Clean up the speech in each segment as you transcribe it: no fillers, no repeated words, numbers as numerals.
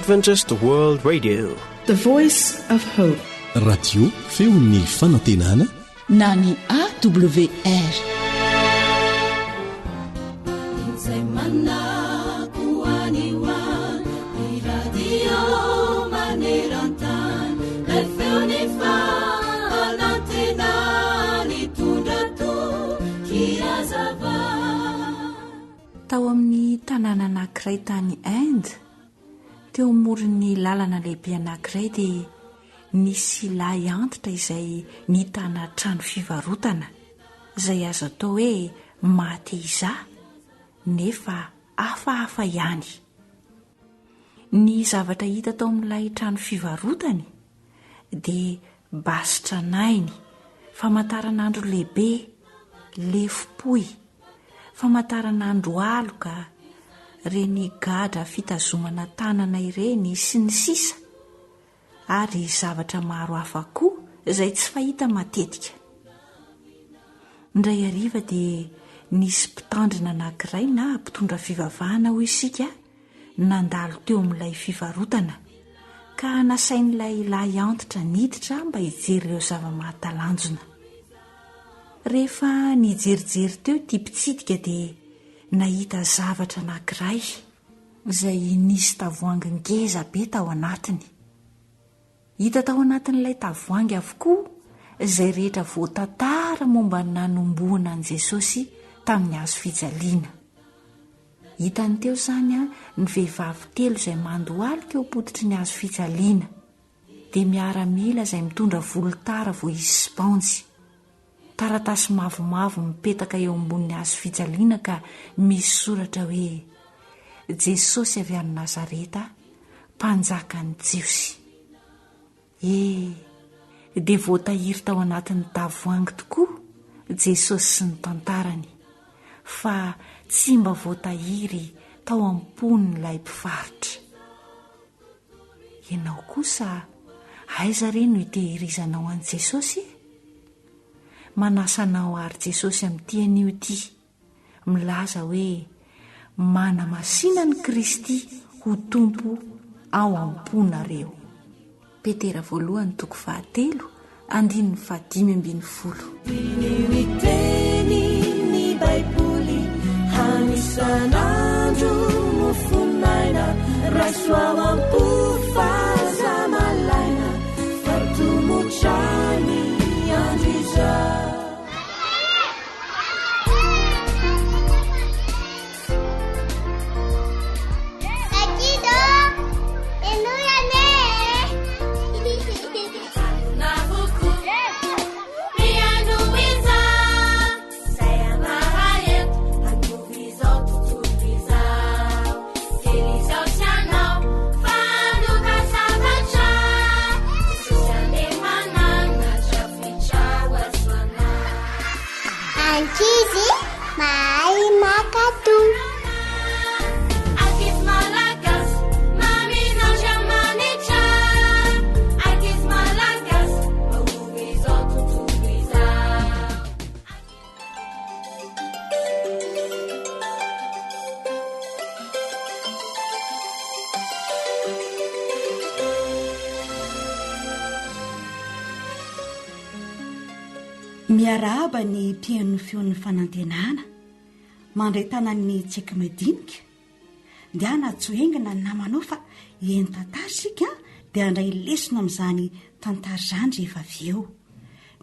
Adventist World Radio. The Voice of Hope. Radio feon'ny fanantenana na ny AWR. Izay manako any ho any, ny radio maneran-tany, ilay feon'ny fanantenana hitondra toky hazava. Tao amin'ny tanàna anankiray tany Inde, teo amoron'ny lalana lehibe anankiray dia nisy lahy antitra izay nitana trano fivarotana, izay azo atao hoe maha-te hizaha, nefa hafahafa ihany. Ny zavatra hita tao amin'ilay trano fivarotany dia basy tranainy, famantaranandro lehibe, lefom-pohy, famantaranandro aloka, ireny gadra fitazomana tanana ireny, sy ny sisa ary zavatra maro hafa koa izay tsy fahita matetika. Indray hariva dia nisy mpitandrina anankiray na mpitondra fivavahana hoy isika nandalo teo amin'ilay fivarotana ka nasain'ilay lahy antitra niditra mba hijery ireo zava-mahatalanjona. Rehefa nijerijery teo ity mpitsidika dia nahita zavatra anankiray izay nisy tavoahangy ngeza be tao anatiny. Hita tao anatin'ilay tavoahangy avokoa izay rehetra voatantara momba ny nanombohana an'i Jesosy tamin'ny hazo fijaliana. Hitany teo izany ny vehivavy telo izay mandohalika eo am-pototry ny hazo fijaliana, dia miaramila izay mitondra volotara voaisy spaonjy. Taratasy mavomavo mipetaka eo ambonin'ny hazo fijaliana ka misy soratra hoe, Jesosy avy any Nazareta, Mpanjakan'ny Jiosy. E! Dia voatahiry tao anatin'ny tavoahangy tokoa Jesosy sy ny tantarany, fa tsy mba voatahiry tao am-pon'ilay mpivarotra. Ianao kosa, aiza re no itehirizanao an'i Jesosy e? Manasa anao àry Jesosy amin'ity anio ity, milaza hoe, Manamasina an'i Kristy ho Tompo ao am-ponareo. Petera voalohany toko fahatelo andininy fahadimy ambin'ny folo. Diniho ny tenin'ny Baiboly hany isan'andro mofon'aina, raiso ao am-po fa aza malaina, fa tomotra ny andro izao. Ankizy mahay mankatò. Ankizy malagasy, mamin'Andriamanitra. Ankizy malagasy, mahomby izao tontolo izao. Miarahaba ny mpihaino ny feon'ny fanantenana, mandray tanan'ny tseky madinika. Ndehana tsoengina ny namanao fa hihaino tantara isika dia handray lesona amin'izany tantara izany rehefa avy eo.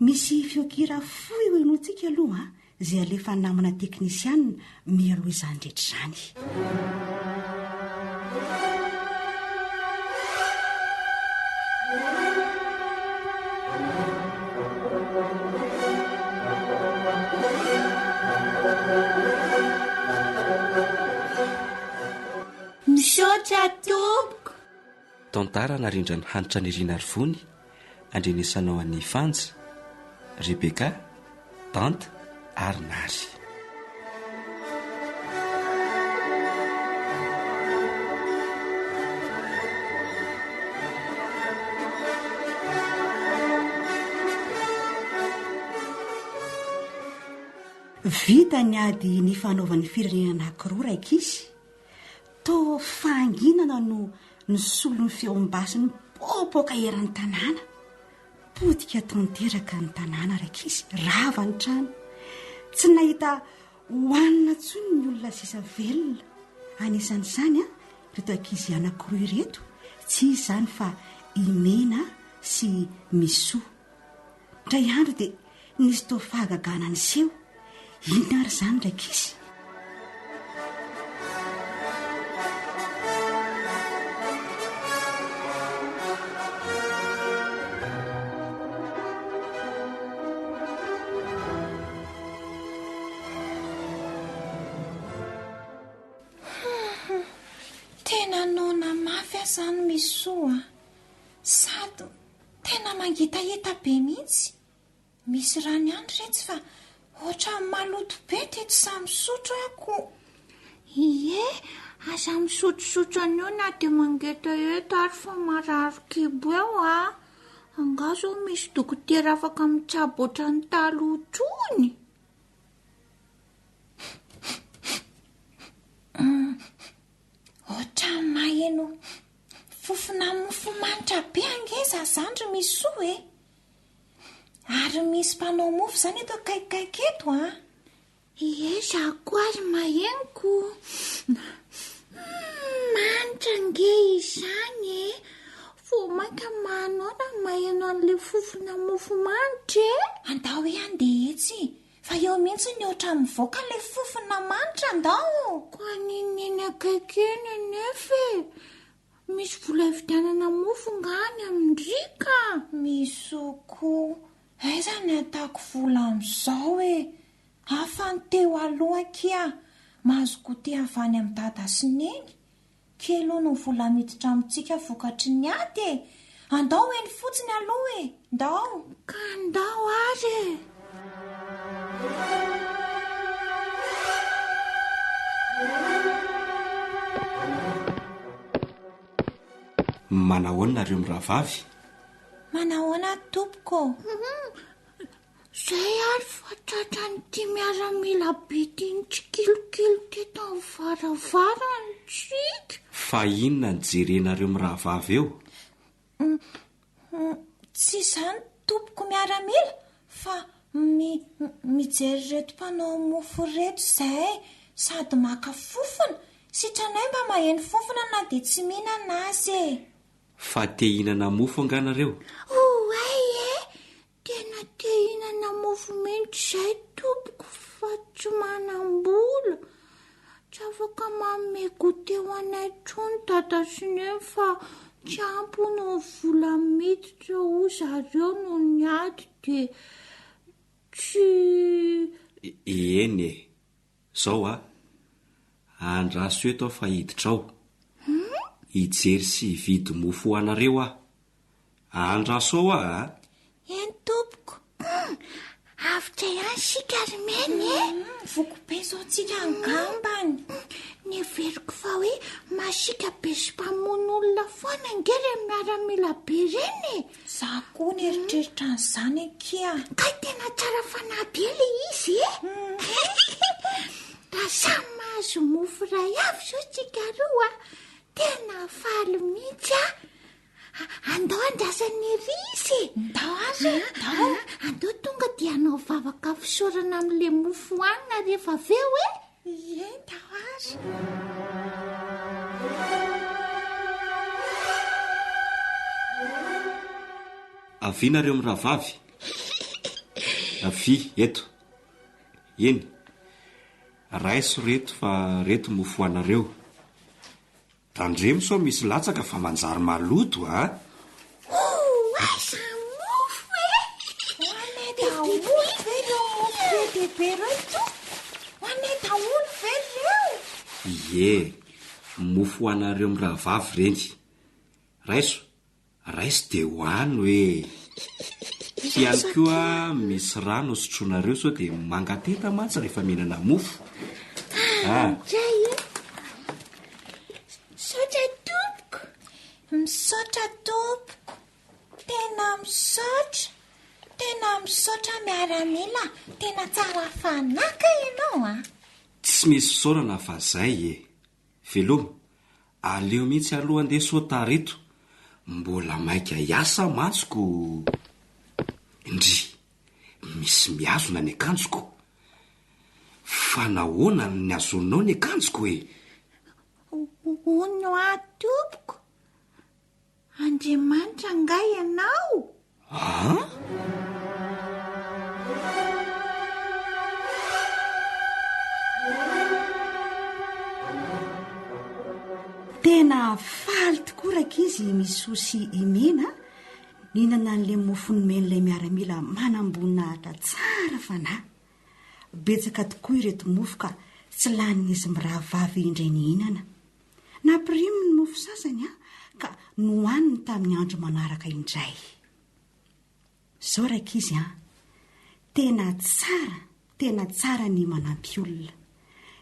Misy feon-kira fohy ho henointsika aloha izay alefan'ny namana teknisianina mialoha izany rehetra izany. Misaotra tompoko. Tantara narindran'i Hanitra Nirina Arivony, andrenesanao an'i Fanja, Rebecca, Dante ary Nary. Vita ny ady nifanaovan'ny firenena anankiroa, rankizy. Toa fahanginana no. Nisolo ny feom-basy nipoapoaka eran'ny tanàna. Potika tanteraka ny tanàna rankizy, rava ny trano. Tsy nahita hohanina intsony ny olona sisa velona. Anisan'izany ireto ankizy anankiroa ireto, tsy iza izany fa i Mena sy Misoa. Indray andro dia nisy toa fahagagana niseho. Inona ary izany rankizy? Tena noana mafy aho izany Misoa a! Sady tena mangetaheta be mihitsy. Misy rano ihany retsy fa ohatran'ny maloto be dia tsy sahy misotro aho ko. Ie, aza misotrosotro an'io na dia mangetaheta ary fa marary kibo eo a! Angaha izao misy dokotera afaka mitsabo ohatran'ny taloha intsony? Ohatran'ny maheno fofona mofo manitra be ange za zandry Misoa e! Ary misy mpanao mofo izany eto akaikikaiky eto an! Ie, za koa ary maheno ko! Manitra ange izany e! Vao mainka manaona ny maheno an'ilay fofona mofo manitra e! Andao hoe handeha etsy fa eo mihitsy ny ohatran'ny mivoaka ilay fofona manitra andao! Ka n'inona eny akaiky eny anefa e! Misy vola hividianana mofo nga any amin-dry ka? Misy koa. Aiza ny ahitako vola amin'izao e? Hafa ny teo aloha akia. Mahazo goûter avy any amin'i dada sy neny. Kely hono ny vola miditra amintsika vokatry ny ady e! Andao eny fotsiny aloha e! Ndao! Ka ndao ary e! Manahoana nareo mirahavavy? Manahoana tompoko? Zay ary fa tratran'ity miaramila be ity nitsikilokilo teto amin'ny varavarana tsika. Fa inona no jerenareo mirahavavy eo? Tsy izany tompoko miaramila fa mi mijery ireto mpanao mofo ireto izahay sady maka fofona, sitranay mba maheno fofona na dia tsy mihinana aza e! Fa te hihinana mofo angaha nareo? Oay e! Tena te hihinana mofo mihitsy izahay tompoko fa tsy manam-bola. Tsy afaka manome goûter ho anay intsony dada sy neny fa tsy ampy hono ny vola miditra hoy zareo noho ny ady dia tsy. Eny e! Zao a! Andraso eto aho fa hiditra ao. Hijery sy hividy mofo ho anareo aho. Andraso ao aho a! Eny tompoko. Hum! Avotra ihany isika ry Meny e! Voky be izao tsika angambany. Neveriko fa hoe masiaka be sy mpamono olona foana ange ireny miaramila be ireny e! Za koa nieritreritra an'izany akia. Kay tena tsara fanahy be ilay izy e! Raha samy mahazo mofo iray avy izao tsika roa, tena faly mihitsy aho. Andao andrasana ery izy e! Ndao ary e! Ndao! Andao tonga dia hanao vavaka fisaorana amin'ilay mofo hohanina rehefa avy eo e! Ie, ndao ary! Avia nareo mirahavavy! Avia eto! Eny! Raiso reto fa reto mofo ho anareo. Tandremo sao misy latsaka fa manjary maloto a! Oh, aiza ny mofo e! Ho anay daholo ve ireo mofo be dia be ireo to? Ho anay daholo ve ireo? Ie, mofo ho anareo mirahavavy ireny. Raiso, Raiso dia hohano e! Ty ihany koa misy rano sotroinareo sao dia mangateta mantsy rehefa mihinana mofo. Ah! Dray e! Misaotra tompoko! Misaotra tompoko! Tena misaotra! Tena misaotra miaramila, tena tsara fanahy kay ianao a! Tsy misy fisaorana fa zay e! Veloma! Aleo mihitsy aloha andeha sao tara eto. Mbola maika hiasa mantsy ko. Ndry, misy mihazona ny akanjoko. Fa nahoana no nihazoninao ny akanjoko e? Hono hoa tompoko, Andriamanitra angaha ianao? An? Tena faly tokoa rankizy i Misoa sy i Mena nihinana an'ilay mofo nomen'ilay miaramila manamboninahitra tsara fanahy. Betsaka tokoa ireto mofo ka tsy lanin'izy mirahavavy indray nihinana. Nampiriminy ny mofo sasany ka nohaniny tamin'ny andro manaraka indray. Izao rankizy an! Tena tsara, tena tsara ny manampy olona.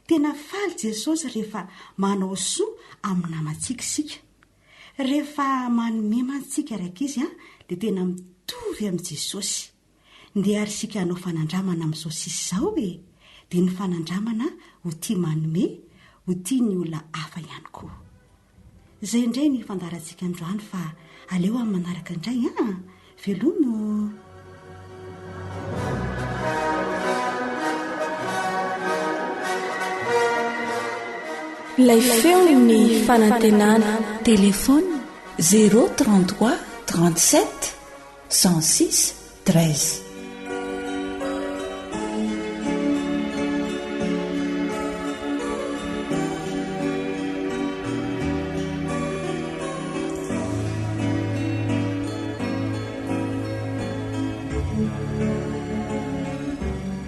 Tena faly Jesosy rehefa manao soa amin'ny namantsika isika. Rehefa manome mantsy isika rankizy an, dia tena mitovy amin'i Jesosy. Ndeha ary isika hanao fanandramana amin'izao sisa izao e! Dia ny fanandramana ho tia manome, ho tia ny olona hafa ihany koa. Izay indray ny fandaharantsika androany fa aleo amin'ny manaraka indray an! Veloma ô! Ilay feon'ny fanantenana. Téléphone 033 37 106 13.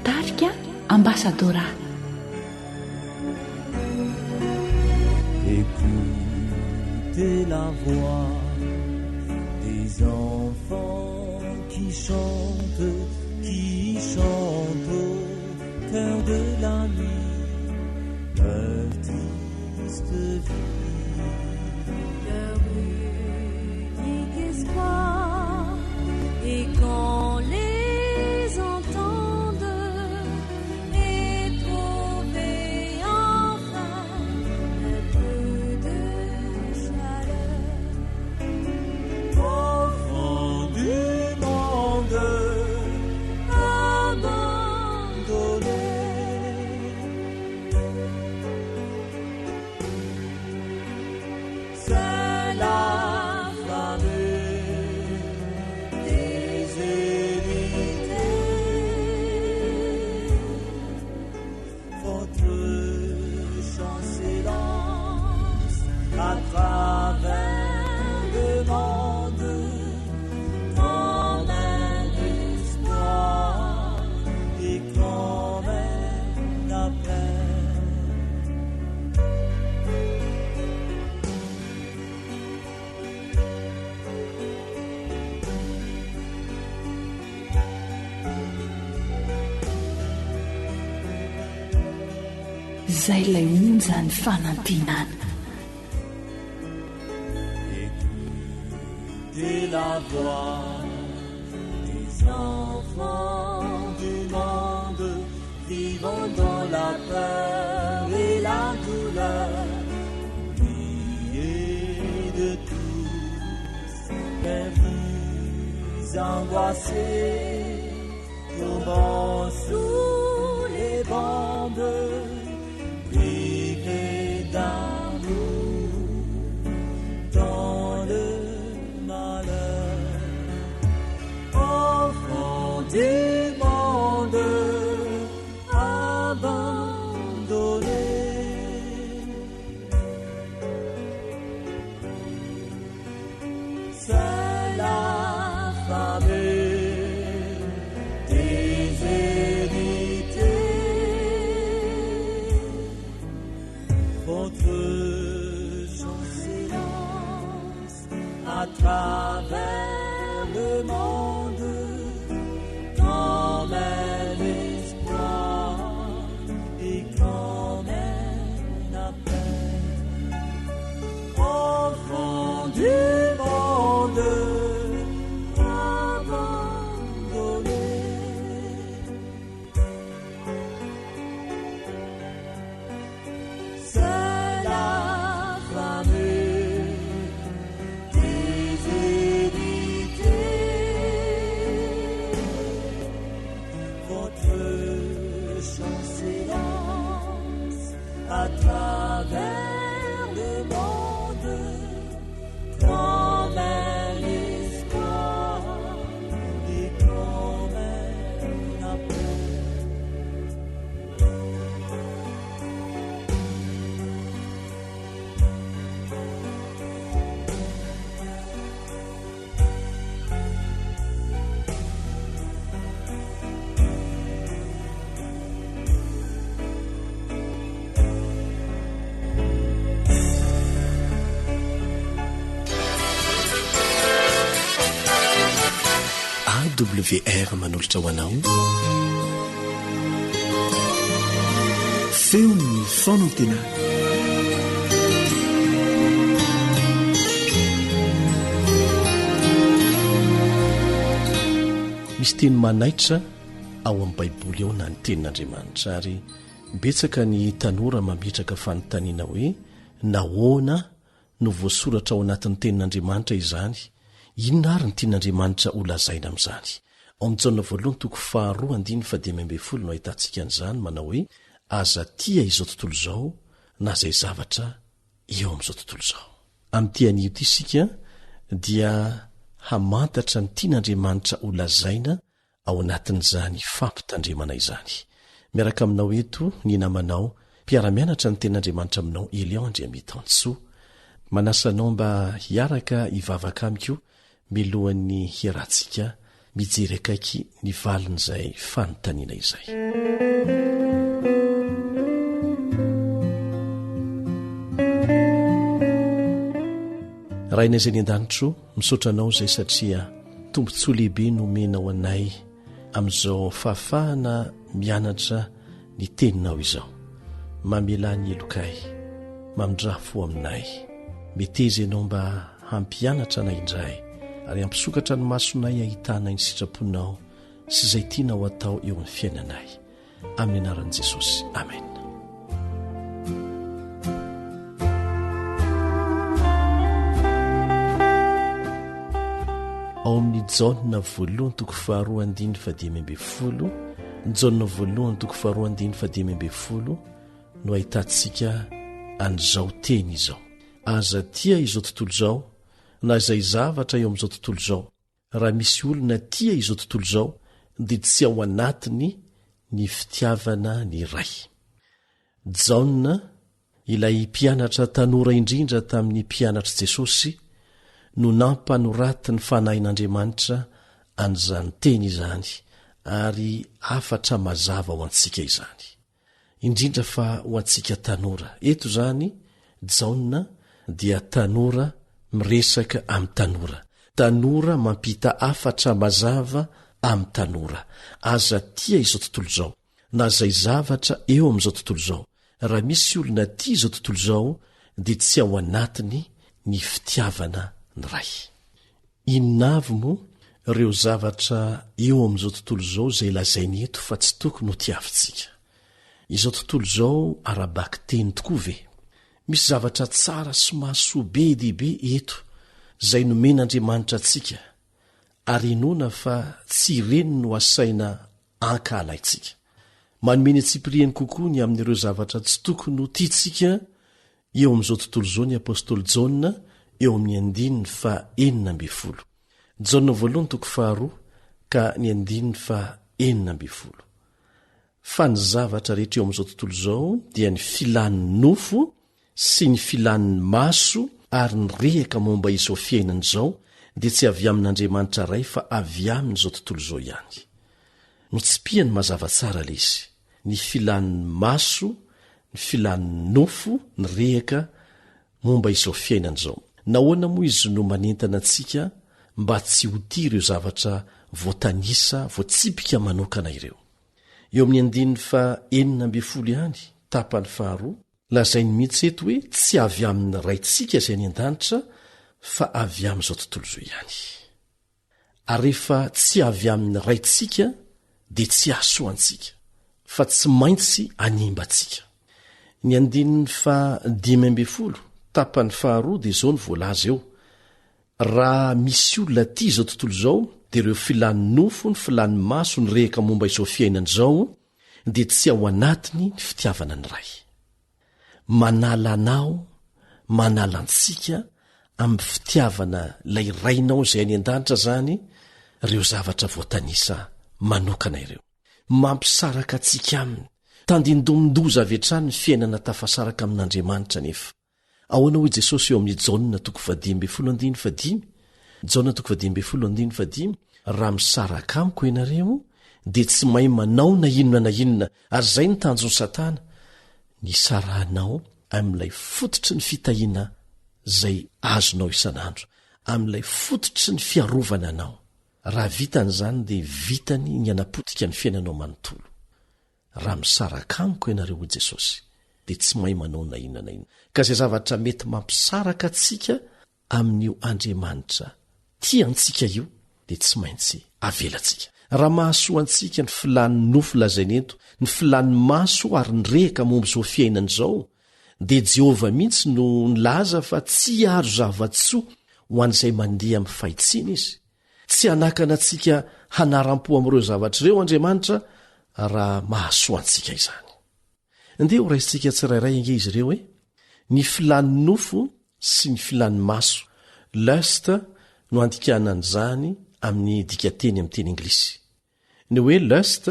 Tarika Ambassadora. Écoutez la voix des enfants qui chantent, qui chantent au cœur de la nuit leur triste vie. Leur unique espoir est quand les entende et trouver enfin un peu de chaleur. Enfants du monde abandonnés. C'est la famille déshérités. Votre chant s'élance à travers le monde comme un espoir et comme un appel. Izay ilay onjan'ny fanantenana. Écoutez la voix des enfants du monde vivant dans la peur et la douleur, oubliés de tous, perdus, angoissés, tombant sous les bombes, privés d'amour dans le malheur. Enfants du monde abandonnés. C'est la famille déshérités. Votre chant s'élance à travers le monde comme un espoir et comme un appel. AWR manolotra ho anao Feon'ny fanantenana. Misy teny manaitra ao amin'ny Baiboly ao na ny Tenin'Andriamanitra ary betsaka ny tanora mametraka fanontaniana hoe nahoana no voasoratra ao anatin'ny Tenin'Andriamanitra izany? Inona àry no tian'Andriamanitra holazaina amin'izany? Ao amin'ny Jaona voalohany toko faharoa andininy fahadimy ambin'ny folo no ahitantsika an'izany manao hoe, Aza tia izao tontolo izao na izay zavatra eo amin'izao tontolo izao. Amin'ity anio ity isika dia hamantatra ny tian'Andriamanitra holazaina ao anatin'izany fampitandremana izany. Miaraka aminao eto ny namanao, mpiara-mianatra ny Tenin'Andriamanitra aminao, Elion Andriamitansoa. Manasa anao mba hiaraka hivavaka amiko milohan'ny hiarahantsika mijery akaiky ny valin'izay fanontaniana izay. Rainay izay any an-danitro, misaotra anao izay satria tombontsoa lehibe nomenao anay amin'izao fahafahana mianatra ny teninao izao. Mamelà ny helokay, mamindrà fo aminay. Meteza ianao mba hampianatra anay indray ary hampisokatra ny masonay hahitanay ny sitraponao sy izay tianao atao eo amin'ny fiainanay. Amin'ny anaran'i Jesosy. Amen. Ao amin'ny Jaona voalohany toko faharoa andininy fahadimy ambin'ny folo, Jaona voalohany toko faharoa andininy fahadimy ambin'ny folo no ahitantsika an'izao teny izao. Aza tia izao tontolo izao na izay zavatra eo amin'izao tontolo izao. Raha misy olona tia izao tontolo izao dia tsy ao anatiny ny fitiavana ny Ray. Jaona, ilay mpianatra tanora indrindra tamin'ny mpianatr'i Jesosy, no nampanoratin'ny Fanahin'Andriamanitra an'izany teny izany ary hafatra mazava ho antsika izany. Indrindra fa ho antsika tanora. Eto izany Jaona dia tanora miresaka amin'ny tanora. Tanora mampita hafatra mazava amin'ny tanora. Aza tia izao tontolo izao, na izay zavatra eo amin'izao tontolo izao. Raha misy olona tia izao tontolo izao dia tsy ao anatiny ny fitiavana ny Ray. Inona avy moa ireo zavatra eo amin'izao tontolo izao izay lazainy eto fa tsy tokony hotiavintsika? Izao tontolo izao ara-bakiteny tokoa ve? Misy zavatra tsara sy mahasoa be dia be eto izay nomen'Andriamanitra antsika, ary inoana fa tsy ireny no asaina ankahalaintsika. Manome ny antsipiriany kokoa ny amin'ireo zavatra tsy tokony ho tiantsika eo amin'izao tontolo izao ny apostoly Jaona eo amin'ny andininy faha-16. Jaona voalohany toko faharoa ka ny andininy faha-16. Fa ny zavatra rehetra eo amin'izao tontolo izao dia ny filan'ny nofo sy ny filan'ny maso ary ny rehaka momba izao fiainana izao dia tsy avy amin'Andriamanitra Ray fa avy amin'izao tontolo izao ihany. Notsipihany mazava tsara ilay izy, ny filan'ny maso, ny filan'ny nofo, ny rehaka momba izao fiainana izao. Nahoana moa izy no manentana antsika mba tsy ho tia ireo zavatra voatanisa, voatsipika manokana ireo? Eo amin'ny andininy faha 16 ihany, tapany faharoa, Lazainy mihitsy eto hoe tsy avy amin'ny Raintsika izay any an-danitra fa avy amin'izao tontolo izao ihany. Ary rehefa tsy avy amin'ny Raintsika dia tsy hahasoa antsika fa tsy maintsy hanimba antsika. Ny andininy faha 15, tapany faharoa dia izao no voalaza eo, Raha misy olona tia izao tontolo izao. dia ireo filan'ny nofo, ny filan'ny maso, ny rehaka momba izao fiainana izao, dia tsy ao anatiny ny fitiavana ny Ray. Manala anao, manala antsika amin'ny fitiavana ilay Rainao izay any an-danitra izany ireo zavatra voatanisa manokana ireo. Mampisaraka antsika aminy. Tandindomin-doza avy hatrany ny fiainana tafasaraka amin'Andriamanitra anefa. Ahoana hoy Jesosy eo amin'ny Jaona toko fahadimy ambin'ny folo andininy fahadimy? Jaona toko fahadimy ambin'ny folo andininy fahadimy, Raha misaraka amiko ianareo, dia tsy mahay manao na inona na inona. Ary izay no tanjon'i Satana, ny hisarahanao amin'ilay fototry ny fitahiana izay azonao isan'andro, amin'ilay fototry ny fiarovana anao. Raha vitany izany dia vitany ny hanapotika ny fiainanao manontolo. Raha misaraka amiko ianareo, hoy Jesosy, dia tsy mahay manao na inona na inona. Ka izay zavatra mety mampisaraka antsika amin'io Andriamanitra tia antsika io dia tsy maintsy avelantsika. Raha mahasoa antsika ny filàn'ny nofo lazaina eto, ny filàn'ny maso ary ny rehaka momba izao fiainana izao, dia Jehovah mihitsy no nilaza fa tsy hiaro zava-tsoa ho an'izay mandeha amin'ny fahitsiana izy. Tsy hanakana antsika hanaram-po amin'ireo zavatra ireo Andriamanitra raha mahasoa antsika izany. Ndeha ho raisintsika tsirairay ange izy ireo e! Ny filan'ny nofo sy ny filan'ny maso, lust no andikana an'izany amin'ny dikanteny amin'ny teny anglisy. Ny hoe lust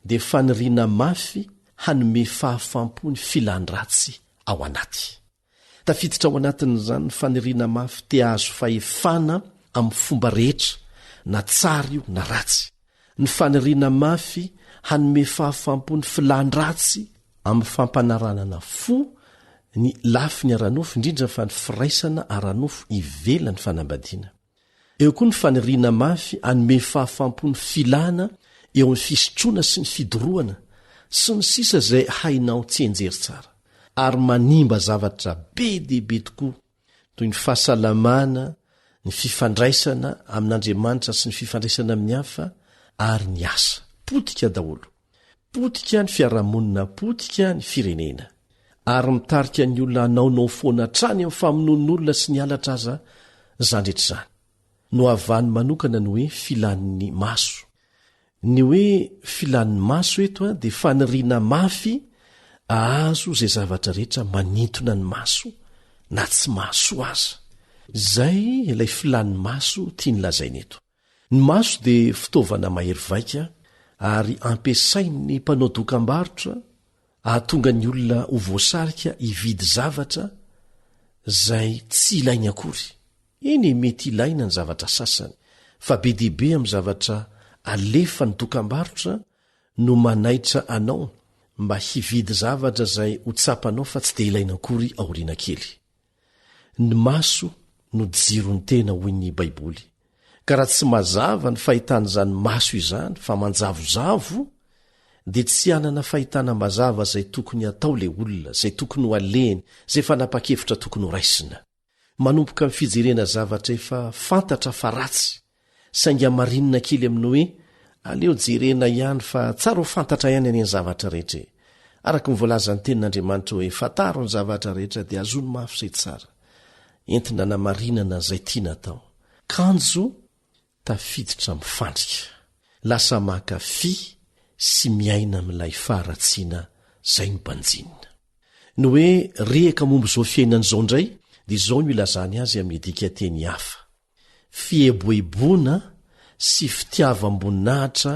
dia faniriana mafy hanome fahafampo ny filan-dratsy ao anaty. Tafiditra ao anatin'izany ny faniriana mafy te hahazo fahefana amin'ny fomba rehetra, na tsara io na ratsy. Ny faniriana mafy hanome fahafaham-po ny filàn-dratsy amin'ny fampanaranana fo ny lafiny ara-nofo, indrindra fa ny firaisana ara-nofo ivelan'ny fanambadiana. Eo koa ny faniriana mafy hanome fahafaham-po ny filana eo amin'ny fisotroana sy ny fidorohana, sy ny sisa izay hainao tsianjery tsara, ary manimba zavatra be dia be tokoa, toy ny fahasalamana, ny fifandraisana amin'Andriamanitra sy ny fifandraisana amin'ny hafa, ary ny asa. Potika daholo. Potika ny fiarahamonina, potika ny firenena. Ary mitarika ny olona hanaonao foana hatrany amin'ny famonoan'olona sy ny halatra aza izany rehetra izany. Nohavany manokana ny hoe filan'ny maso. Ny hoe filan'ny maso eto dia faniriana mafy ahazo izay zavatra rehetra manintona ny maso na tsy mahasoa aza. Izay ilay filan'ny maso tiany lazaina eto. Ny maso dia fitaovana mahery vaika ary ampiasain'ny mpanao dokam-barotra hahatonga ny olona ho voasarika hividy zavatra izay tsy ilainy akory. Eny e, mety ilaina ny zavatra sasany, fa be dia be amin'ny zavatra alefan'ny dokam-barotra no manaitra anao mba hividy zavatra izay ho tsapanao fa tsy dia ilaina akory aoriana kely. Ny maso no jiron'ny tena hoy ny Baiboly. Ka raha tsy mazava ny fahitana izany maso izany fa manjavozavo dia tsy hanana fahitana mazava izay tokony hatao ilay olona, izay tokony ho alehiny, izay fanapan-kevitra tokony ho raisina. Manomboka amin'ny fijerena zavatra efa fantatra fa ratsy Saingy hamarinina kely amin'ny hoe aleo jerena ihany fa tsara ho fantatra ihany anie ny zavatra rehetra e. Araka ny voalazan'ny tenin'Andriamanitra hoe fantaro ny zavatra rehetra dia azony mafy izay tsara. Entina hanamarinana izay tiana atao. Kanjo tafiditra amin'ny fandrika. Lasa maka fy sy miaina amin'ilay faharatsiana izay no banjinina. Ny hoe rehaka momba izao fiainana izao indray dia izao no ilazany azy amin'ny dikanteny hafa. fieboeboana sy fitiavam-boninahitra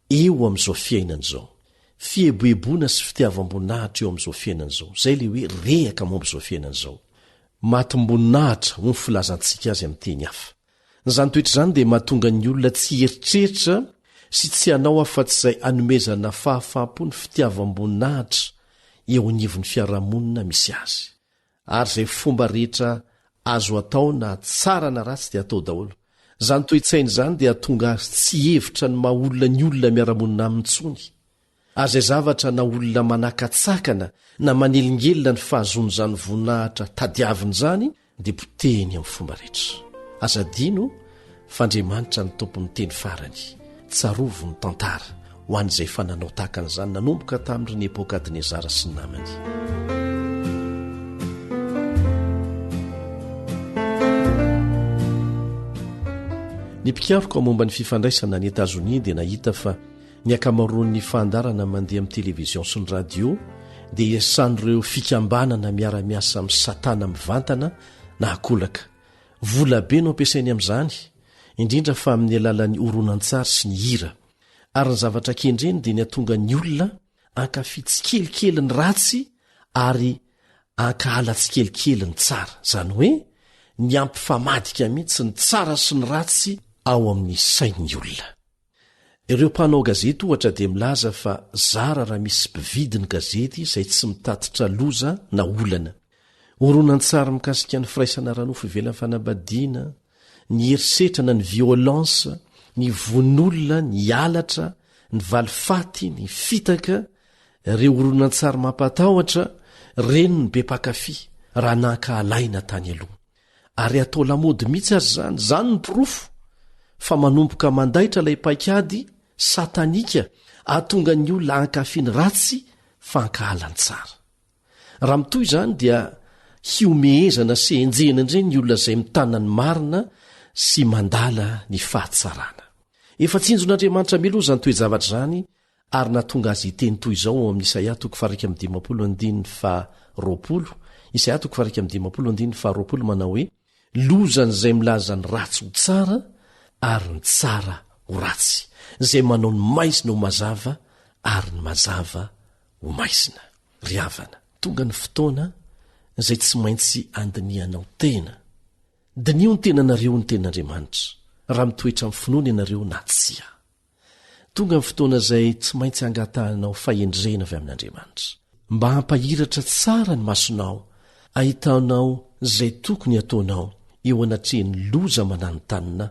eo amin'izao fiainana izao. Fieboeboana sy fitiavam-boninahitra eo amin'izao fiainana izao. Izay ilay hoe rehaka momba izao fiainana izao. Matim-boninahitra, hoy ny filazantsika azy amin'ny teny hafa. Izany toetra izany dia mahatonga ny olona tsy hieritreritra sy tsy hanao afa-tsy izay hanomezana fahafaham-po ny fitiavam-boninahitra eo anivon'ny fiarahamonina misy azy. Ary izay fomba rehetra azo atao na tsara na ratsy dia atao daholo. Izany toe-tsaina izany dia hahatonga azy tsy hihevitra ny maha olona ny olona miara-monina aminy intsony. Ary izay zavatra na olona manakatsakana na manelingelina ny fahazoany izany voninahitra tadiaviny izany dia potehiny amin'ny fomba rehetra. Aza adino fa Andriamanitra no tompon'ny teny farany. Tsarovy ny tantara ho an'izay efa nanao tahaka an'izany nanomboka tamin'i Nebokadnezara sy ny namany. Ny mpikaroka momba ny fifandraisana any Etazonia dia nahita fa ny ankamaroan'ny fandaharana mandeha amin'ny televizion sy ny radio dia iasan'ireo fikambanana miara-miasa amin'i Satana mivantana na ankolaka. Vola be no ampiasainy amin'izany, indrindra fa amin'ny alalan'ny horonantsary sy ny hira. Ary ny zavatra kendreny dia ny hahatonga ny olona hankafy tsikelikely ny ratsy ary hankahala tsikelikely ny tsara, izany hoe ny hampifamadika mihitsy ny tsara sy ny ratsy ao amin'ny sain'ny olona. Ireo mpanao gazety ohatra dia milaza fa zara raha misy mpividy ny gazety izay tsy mitatitra loza na olana. Horonantsary mikasika ny firaisana ara-nofo ivelan'ny fanambadiana, ny herisetra na ny violence, ny vono olona, ny halatra, ny valifaty, ny fitaka, ireo horonantsary mampatahotra, ireny no be mpankafy raha nankahalaina tany aloha. Ary atao lamaody mihitsy aza izany, izany no porofo fa manomboka mandaitra ilay paikady satanika ahatonga ny olona hankafy ny ratsy fa hankahala ny tsara. Raha mitohy izany dia hihomehezana sy henjehina indray ny olona izay mitana ny marina sy mandala ny fahatsarana. Efa tsinjon'Andriamanitra mialoha izany toe-javatra izany ary nahatonga azy hiteny toy izao ao amin'ny Isaia toko faha-51 andininy faha-20, Isaia toko faha-51 andininy faha-20 manao hoe, Lozan'izay milaza ny ratsy ho tsara ary ny tsara ho ratsy, izay manao ny maizina ho mazava ary ny mazava ho maizina. Ry havana, tonga ny fotoana izay tsy maintsy andinihanao tena. Diniho ny tenanareo ny tenin'Andriamanitra, raha mitoetra amin'ny finoana ianareo na tsia. Tonga ny fotoana izay tsy maintsy angatahanao fahendrena avy amin'Andriamanitra, mba hampahiratra tsara ny masonao ahitanao izay tokony hataonao eo anatrehan'ny loza mananontanona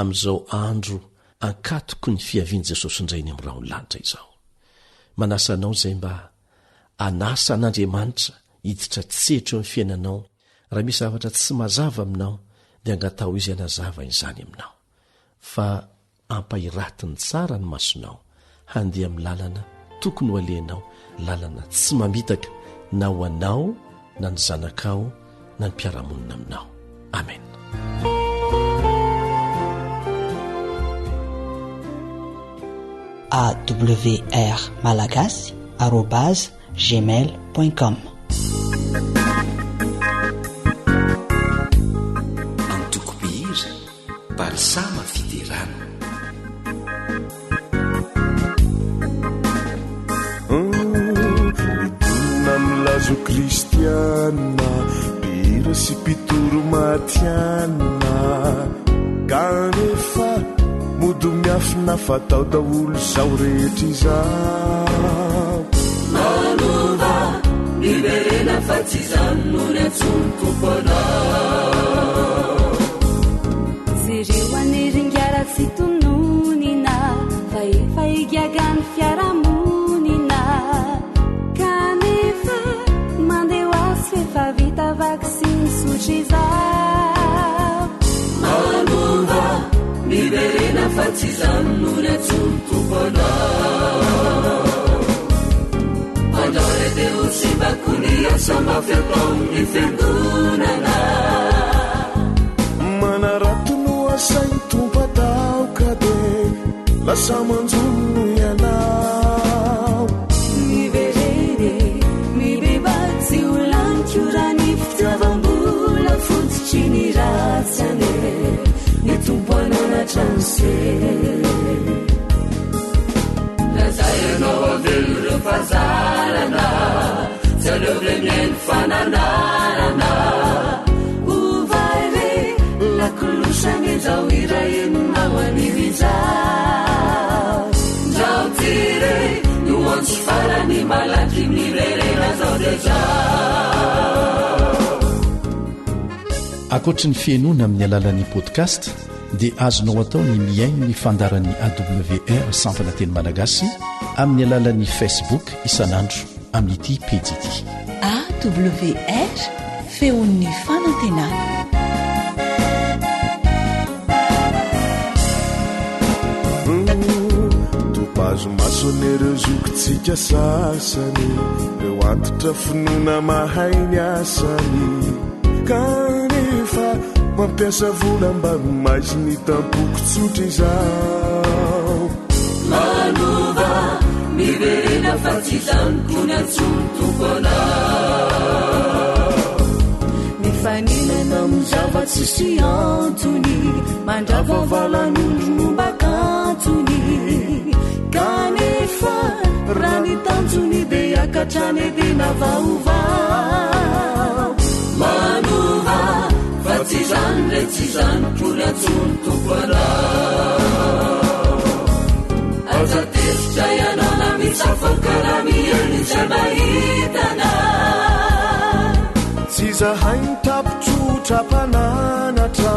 amin'izao andro ankatoky ny fiavian'i Jesosy indray eny amin'ny rahon'ny lanitra izao. Manasa anao izay mba hanasa an'Andriamanitra hiditra tsehitra eo amin'ny fiainanao. Raha misy zavatra tsy mazava aminao dia angataho Izy hanazava izany aminao. Fa ampahiratiny tsara ny masonao handeha amin'ny lalana tokony ho alehanao, lalana tsy mamitaka na ho anao na ny zanakao na ny mpiara-monina aminao. Amen. Awr Malagasy arobase gmail point com. Antoko mpihira, Balsama Fiderana. Mitonona milaza ho kristiana, mpihira sy mpitory matihanina, kanefa mody miafina fa tao daholo izao rehetra izao. Manova, miverena fa tsy izany no niantsoan'ny Tompo anao. Jereo anie ry ingahy raha tsy tononina fa efa higagan'ny fiarahamonina kanefa mandeha ho azy f'efa vita vaksiny tsotra izao. Manova, miverena fa tsy izany no niantsoan'ny Tompo anao. Fandrao re dia ho simba koa ny asa mafy ataon'ny fiangonana. Manarato no asain'ny Tompo atao ka dia lasa manjono ianao. Miverena e, mibebaha tsy ho lany koa raha ny fitiavam-bola fototry ny ratsy anie ny Tompo hananatra an'se. Lazainao avelo ireo fahazarana, tsy aleo ve mihaino fananarana. Ovay re lakolosy anie izao hira henonao anio izao. Ndrao ty re no antso farany malaky miverena zao dia izao. Ankoatry ny fihainoana amin'ny alalan'ny podcast dia azonao atao ny mihaino ny fandaharan'ny AWR sampana teny malagasy amin'ny alalan'ny Facebook isan'andro amin'ity pejy ity. AWR, feon'ny fanantenana. Topazo maso anie ireo zokintsika sasany, ireo antitra finoana mahay ny asany. Kanefa. Kanefa mampiasa vola mba maiziny tampoko tsotra izao. Manova, miverena fa tsy izany koa ny antson'ny Tompo anao. Mifaninana amin'ny zava-tsisy antony, mandrava valan'ondry momba kantony. Kanefa raha ny tanjony dia hiakatra any Edena vaovao. Manova, fa tsy izany re tsy izany koa ny antson'ny Tompo anao. Aza tezitra ianao na mitsafoaka raha mihaino izay mahita anay. Tsy izahay no tapitrotra mpananatra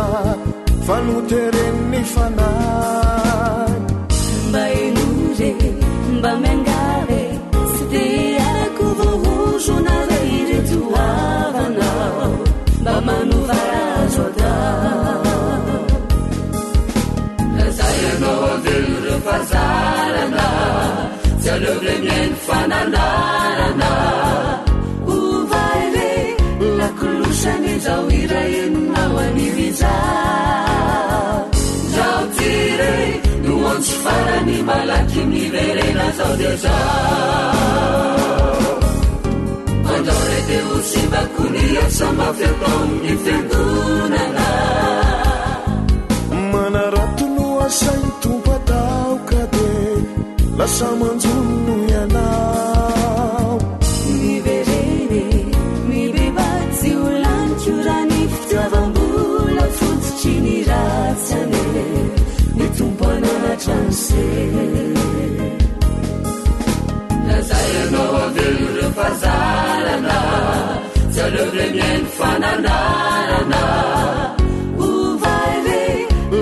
fa noteren'ny fanahy. Mba henoy re, mba miangavy e, tsy dia arako voahozona re ireto havanao, mba manova azo atao. Lazay ianao avelo ireo fahazarana, tsy aleo ve mihaino fananarana. Ovay re lakolosany izao hira henonao anio izao. Ndrao ty re no antso farany malaky miverena zao dia zao. Fandrao re dia ho simbako ny asa mafy ataon'ny fiangonana. Manarato no asain'ny Tompo atao ka dia lasa manjono ianao. Miverena e, mibebaha tsy ho laniko raha ny fitiavam-bola fototry ny ratsy anie ny Tompo hananatra ny se. Lazay ianao avelo ireo fahazarana, tsy aleo ve mihaino fananarana. Ovay re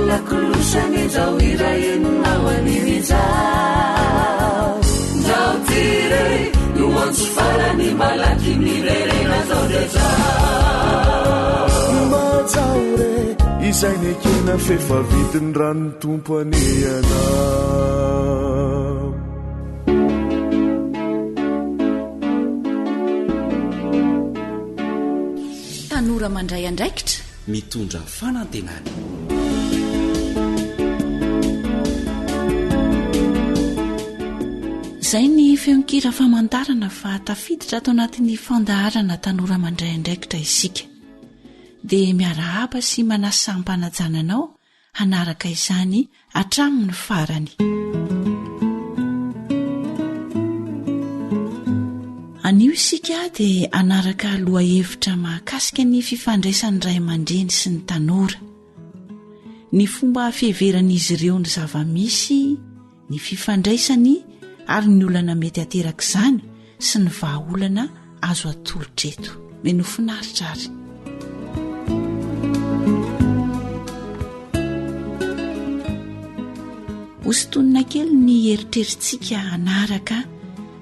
lakolosany izao hira henonao anio izao. Ndrao ty re no antso farany malaky miverena zao dia zao. Mba hajao re izay nekena f'efa vidin'ny ran'ny Tompo anie ianao. Tanora mandray andraikitra. Mitondra fanantenana. Izay ny feon-kira famantarana fa tafiditra ato anatin'ny fandaharana Tanora mandray andraikitra isika. Dia miarahaba sy manasa am-panajana anao hanaraka izany hatramin'ny farany. Anio isika dia hanaraka lohahevitra mahakasika ny fifandraisan'ny ray aman-dreny sy ny tanora. Ny fomba fiheveran'izy ireo ny zava-misy, ny fifandraisany ary ny olana mety aterak'izany sy ny vahaolana azo atolotra eto. Menoa finaritra ary. Hosintonina kely ny eritreritsika hanaraka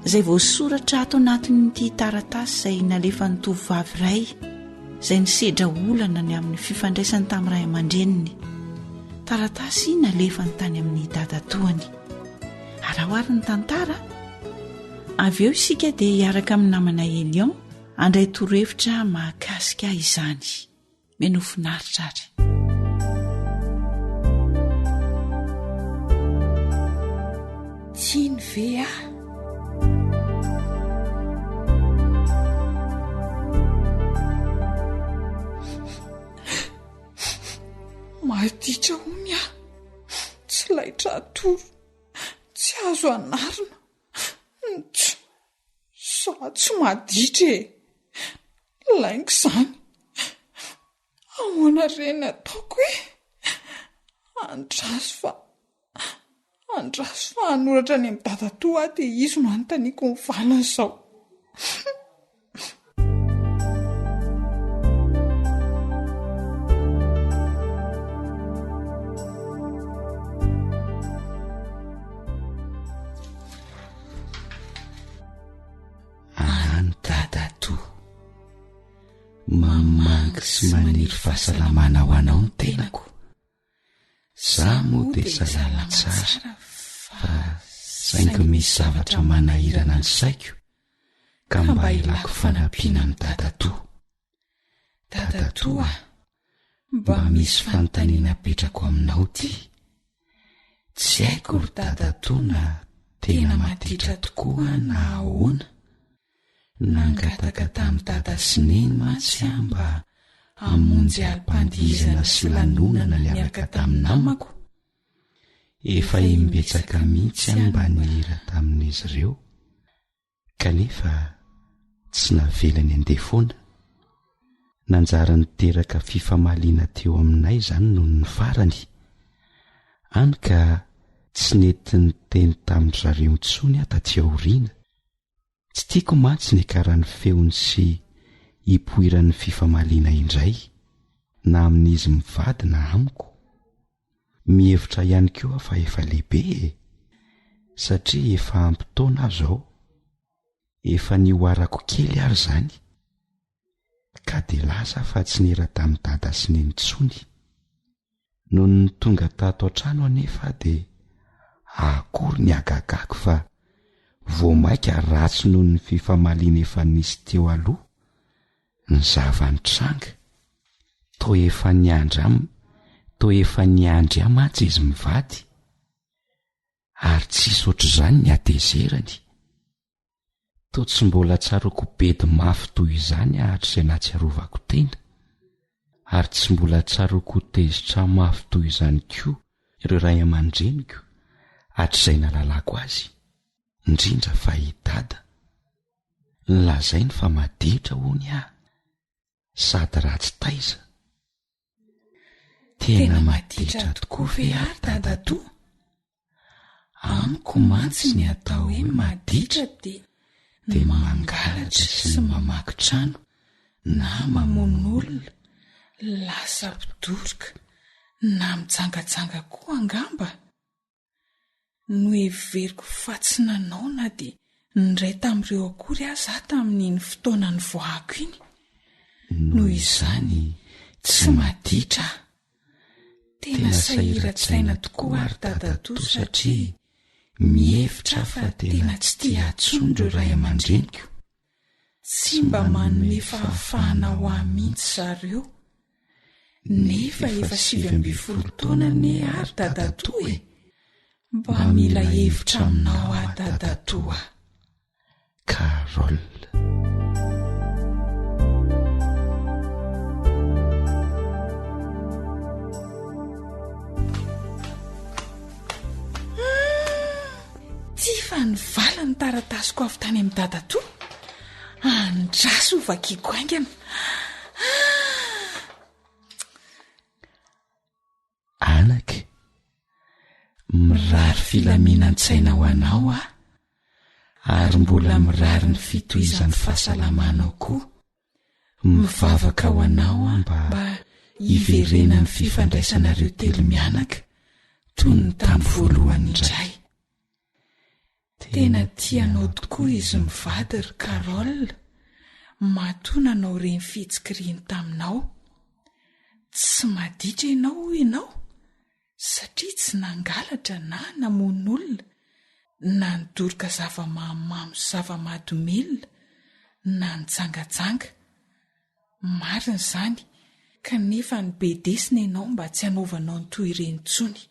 izay voasoratra ato anatin'ity taratasy izay nalefan'ny tovovavy iray izay nisedra olana ny amin'ny fifandraisany tamin'ny ray aman-dreniny. Taratasy nalefany tany amin'ny dadatoany. Araho ary ny tantara. Avy eo isika dia hiaraka amin'ny namana Elion handray torohevitra mahakasika izany. Menoa finaritra ary. Tiany ve aho? Maditra hono aho, tsy laitra atoro, tsy azo anarina. Ntss, za tsy maditra e! Lainga izany. Ahoana re ny ataoko e? Andraso fa, andraso fa hanoratra any amin'i dadatoa aho dia izy no hanontaniako ny valiny izao. Any dadatoa. Mamangy sy maniry fahasalamana ho anao ny tenako. Za moa dia salama tsara fa saingy misy zavatra manahirana ny saiko ka mba ilako fanampiana an'i dadatoa. Dadatoa a! Mba misy fanontaniana apetrako aminao ty. Tsy haiko ry dadatoa na tena maditra tokoa aho na ahoana. Nangataka tamin'i dada sy neny mantsy aho mba hamonjy alim-pandihizana sy lanonana niaraka tamin'ny namako. Efa imbetsaka mihitsy aho mba nihira tamin'izy ireo. Kanefa tsy navelany handeha foana. Nanjary niteraka fifamaliana teo aminay izany nony ny farany. Hany ka tsy nety niteny tamin-dry zareo intsony aho taty aoriana. Tsy tiako mantsy ny hiakaran'ny feony sy hipoiran'ny fifamaliana indray, na amin'izy mivady na amiko. Mihevitra ihany koa aho fa efa lehibe e! Satria efa ampy taona aho izao. Efa nihoarako kely ary izany. Ka dia lasa aho fa tsy niera tamin'i dada sy neny intsony. Nony tonga tato an-trano anefa aho dia akory ny hagagako fa vao mainka ratsy noho ny fifamaliana efa nisy teo aloha ny zava-nitranga. Toa efa niandry ahy, toa efa niandry ahy mantsy izy mivady, ary tsisy ohatr'izany ny hatezerany. Toa tsy mbola tsaroako bedy mafy toy izany aho hatrizay nahatsiarovako tena, ary tsy mbola tsaroako ho tezitra mafy toy izany koa ireo ray aman-dreniko hatrizay nahalalako azy, indrindra fa i Dada. Nolazainy fa maditra hono aho sady ratsy taiza. Tena maditra tokoa ve ary dadatoa? Amiko mantsy ny atao hoe maditra dia ny mangalatra sy mamaky trano na mamono olona, lasa mpidoroka na mijangajanga koa angamba. Noheveriko fa tsy nanao na dia ny iray tamin'ireo akory aza aho tamin'iny fotoana nivoahako iny. Noho izany, tsy maditra aho. Tena sahiran-tsaina tokoa aho ry dadatoa satria mihevitra aho fa tena tsy tia ahy intsony ireo ray aman-dreniko. Tsy mba manome fahafahana ho ahy mihitsy zareo. Nefa efa 19 taona anie aho ry dadatoa e! Mba mila hevitra aminao aho dadatoa. Carole. Ty fa nivala ny taratasiko avy tany amin'i dadatoa. Andraso ho vakiako haingana. Ah! Anaka, mirary filaminan-tsaina ho anao aho, ary mbola mirary ny fitohizan'ny fahasalamanao koa. Mivavaka ho anao aho mba hiverenan'ny fifandraisanareo telo mianaka toy ny tamin'ny voalohany indray. Tena tia anao tokoa izy mivady ry Carole, matoa nanao ireny fihetsika ireny taminao. Tsy maditra ianao hoy ianao satria tsy nangalatra na namono olona na nidoroka zava-mahamamo sy zava-mahadomelina na nijangajanga. Marina izany, kanefa nibedesina ianao mba tsy hanaovanao ny toy ireny intsony.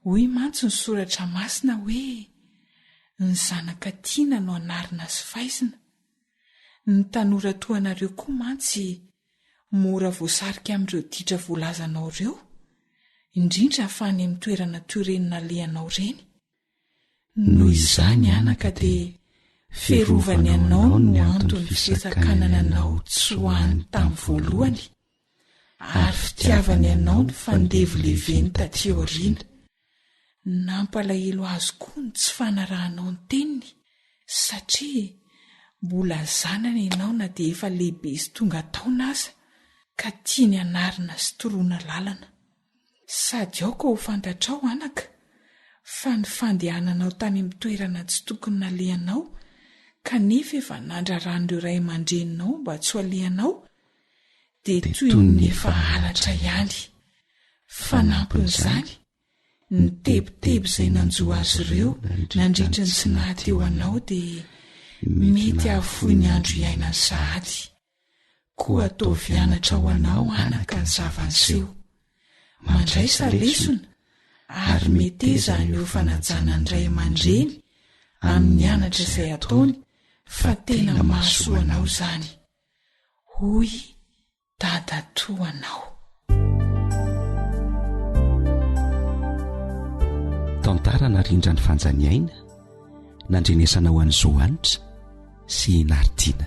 Hoy mantsy ny soratra masina hoe, Ny zanaka tiana no anarina sy faizina. Ny tanora toa anareo koa mantsy mora voasarika amin'ireo ditra voalazanao ireo, indrindra fa any amin'ny toerana toy ireny nalehanao ireny. Noho izany anaka dia fiarovany anao no anton'ny fisakanana anao tsy ho any tamin'ny voalohany, ary fitiavany anao ny fandevileveny taty aoriana. Nampalahelo azy koa ny tsy fanarahanao ny teniny satria mbola zanany ianao na dia efa lehibe sy tonga taona aza ka tiany hanarina sy toroana lalana. Sady aoka ho fantatrao anaka fa ny fandehananao tany amin'ny toerana tsy tokony nalehanao kanefa efa nandraran'ireo ray aman-dreninao mba tsy ho alehanao dia toy ny efa halatra ihany. Fanampin'izany, ny tebiteby izay nanjo azy ireo nandritra ny tsy naha-teo anao dia mety hahafoy ny andro iainany sahady. Koa ataovy anatra ho anao anaka ny zava-niseho. Mandraisa lesona ary meteza haneho fanajana ny ray aman-dreny amin'ny anatra izay ataony fa tena mahasoa anao izany. Hoy dadatoanao. Tantara narindran'i Fanjaniaina, nandrenesanao an'i Zo Hanitra sy i Naritina.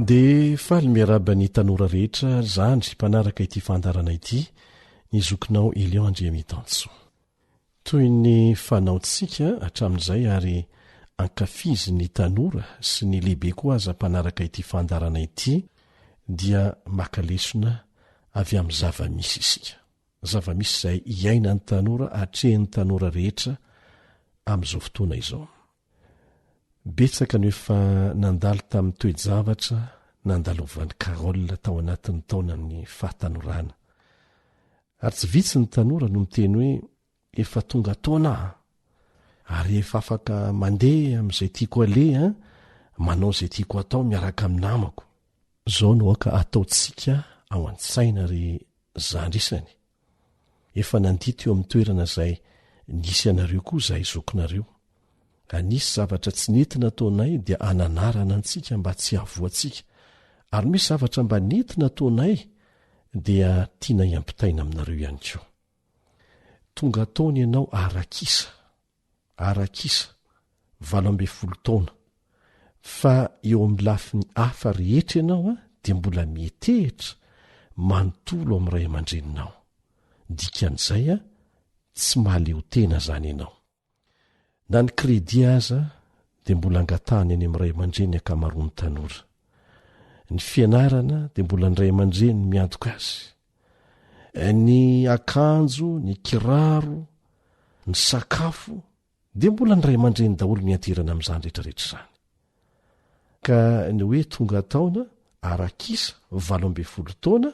Dia faly miarahaba ny tanora rehetra zandry mpanaraka ity fandaharana ity ny zokinao Elion Andriamitansoa. Toy ny fanaontsika hatramin'izay ary ankafizin'ny tanora sy ny lehibe koa aza mpanaraka ity fandaharana ity dia maka lesona avy amin'ny zava-misy isika. Zava-misy izay iainan'ny tanora, atrehin'ny tanora rehetra amin'izao fotoana izao. Betsaka no efa nandalo tamin'ny toe-javatra nandalovan'i Carol tao anatin'ny taonan'ny fahatanorana. Ary tsy vitsy ny tanora no miteny hoe efa tonga taona aho, ary efa afaka mandeha amin'izay tiako aleha, manao izay tiako atao miaraka amin'ny namako. Izao no aoka hataontsika ao an-tsaina ry zandry isany, efa nandia teo amin'ny toerana izay nisy anareo koa izahay zokinareo. Raha nisy zavatra tsy nety nataonay dia ananarana antsika mba tsy hahavoa antsika, ary misy zavatra mba nety nataonay dia tianay hampitaina aminareo ihany koa. Tonga taona ianao arak'isa, arak'isa, 18 taona, fa eo amin'ny lafiny hafa rehetra ianao dia mbola mietehitra manontolo amin'ny ray aman-dreninao. Dikan'izay, tsy mahaleo tena izany ianao. Na ny crédit aza dia mbola angatahany any amin'ny ray aman-dreny ny ankamaroan'ny tanora. Ny fianarana dia mbola ny ray aman-dreny no miantoka azy. Ny akanjo, ny kiraro, ny sakafo dia mbola ny ray aman-dreny daholo mianterana amin'izany rehetrarehetra izany. Ka ny hoe tonga taona arak'isa 18 taona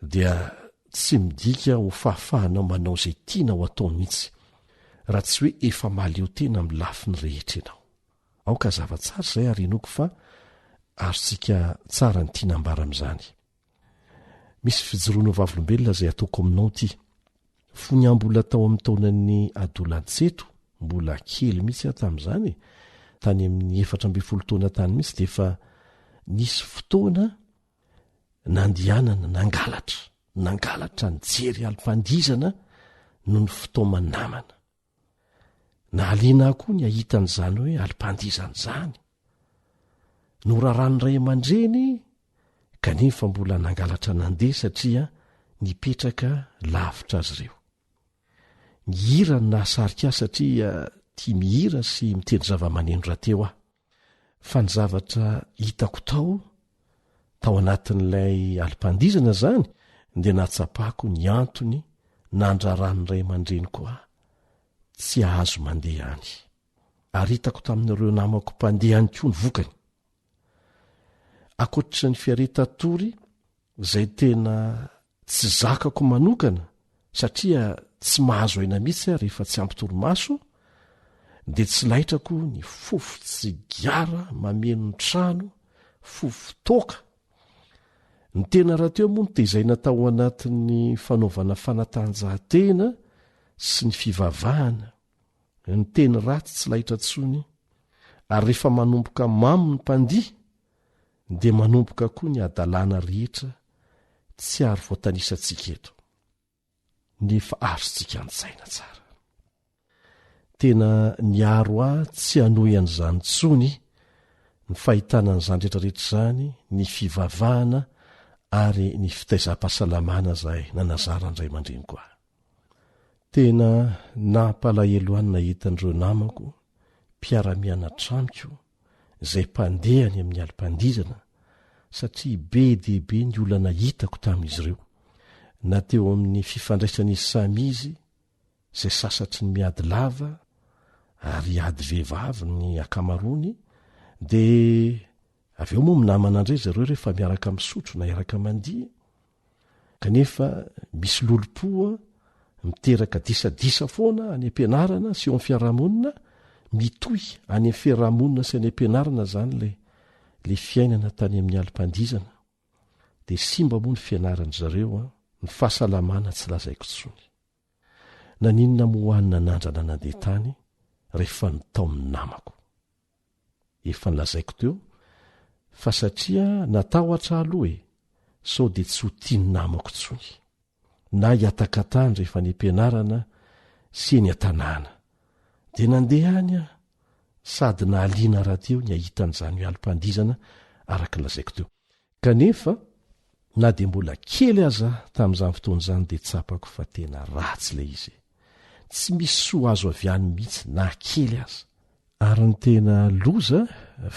dia tsy midika ho fahafahanao manao izay tianao atao mihitsy raha tsy hoe efa mahaleo tena amin'ny lafiny rehetra ianao. Aoka hazava tsara izay ary inoako fa azontsika tsara ny tiana ambara amin'izany. Misy fijoroana ho vavolombelona izay ataoko aminao ity. Fony aho mbola tao amin'ny taonan'ny adolantseto, mbola kely mihitsy aho tamin'izany e, tany amin'ny 14 taona tany mihitsy dia efa nisy fotoana nandehanana nangalatra, nangalatra nijery alim-pandihizana noho ny fitaoman'ny namana. Nahaliana ahy koa ny hahita an'izany hoe alim-pandihizana izany. Noraran'ny ray aman-dreny kanefa mbola nangalatra nandeha satria nipetraka lavitra azy ireo. Ny hira no nahasarika ahy satria tia mihira sy mitendry zava-maneno rahateo aho. Fa ny zavatra hitako tao, tao anatin'ilay alim-pandihizana izany, dia nahatsapako ny antony nandraran'ny ray aman-dreniko ahy tsy hahazo mandeha any. Ary hitako tamin'ireo namako mpandeha ihany koa ny vokany. Ankoatra ny fiaretan-tory izay tena tsy zakako manokana satria tsy mahazo aina mihitsy aho rehefa tsy ampy torimaso dia tsy laitrako ny fofon-tsigara mameno ny trano, fofon-toaka. Ny tena rahateo moa notezaina tao anatin'ny fanaovana fanatanjahantena sy ny fivavahana, ny teny ratsy tsy laitra intsony ary rehefa manomboka mamo ny mpandihy dia manomboka koa ny hadalana rehetra tsy ary voatanisantsika eto nefa azontsika an-tsaina tsara. Tena niaro ahy tsy hanohy an'izany intsony ny fahitana an'izany rehetrarehetra izany, ny fivavahana ary ny fitaizam-pahasalamana izay nanazaran'ny ray aman-dreniko ahy. Tena nampalahelo ahy ny nahita an'ireo namako mpiara-mianatra amiko izay mpandeha any amin'ny alim-pandihizana satria be dia be ny olana hitako tamin'izy ireo, na teo amin'ny fifandraisan'izy samy izy izay sasatry ny miady lava ary ady vehivavy ny ankamaroany, dia avy eo moa minamana indray zareo rehefa miaraka misotro na hiaraka mandihy. Kanefa misy lolompo miteraka disadisa foana any am-pianarana sy eo amin'ny fiarahamonina, mitohy any amin'ny fiarahamonina sy any am-pianarana izany ilay ilay fiainana tany amin'ny alim-pandihizana. Dia simba moa ny fianaran-dry zareo an, ny fahasalamana tsy lazaiko intsony. Naninona moa aho no nanandrana nandeha tany rehefa nitaomin'ny namako? Efa nolazaiko teo fa satria natahotra aho aloha e, sao dia tsy ho tian'ny namako intsony. Na hiatakatany rehefa any am-pianarana sy eny an-tanàna. Dia nandeha any aho, sady nahaliana rahateo ny hahita an'izany alim-pandihizana araka ny lazaiko teo. Kanefa, na dia mbola kely aza aho tamin'izany fotoana izany dia tsapako fa tena ratsy ilay izy e. Tsy misy soa azo avy any mihitsy na kely aza. Ary ny tena loza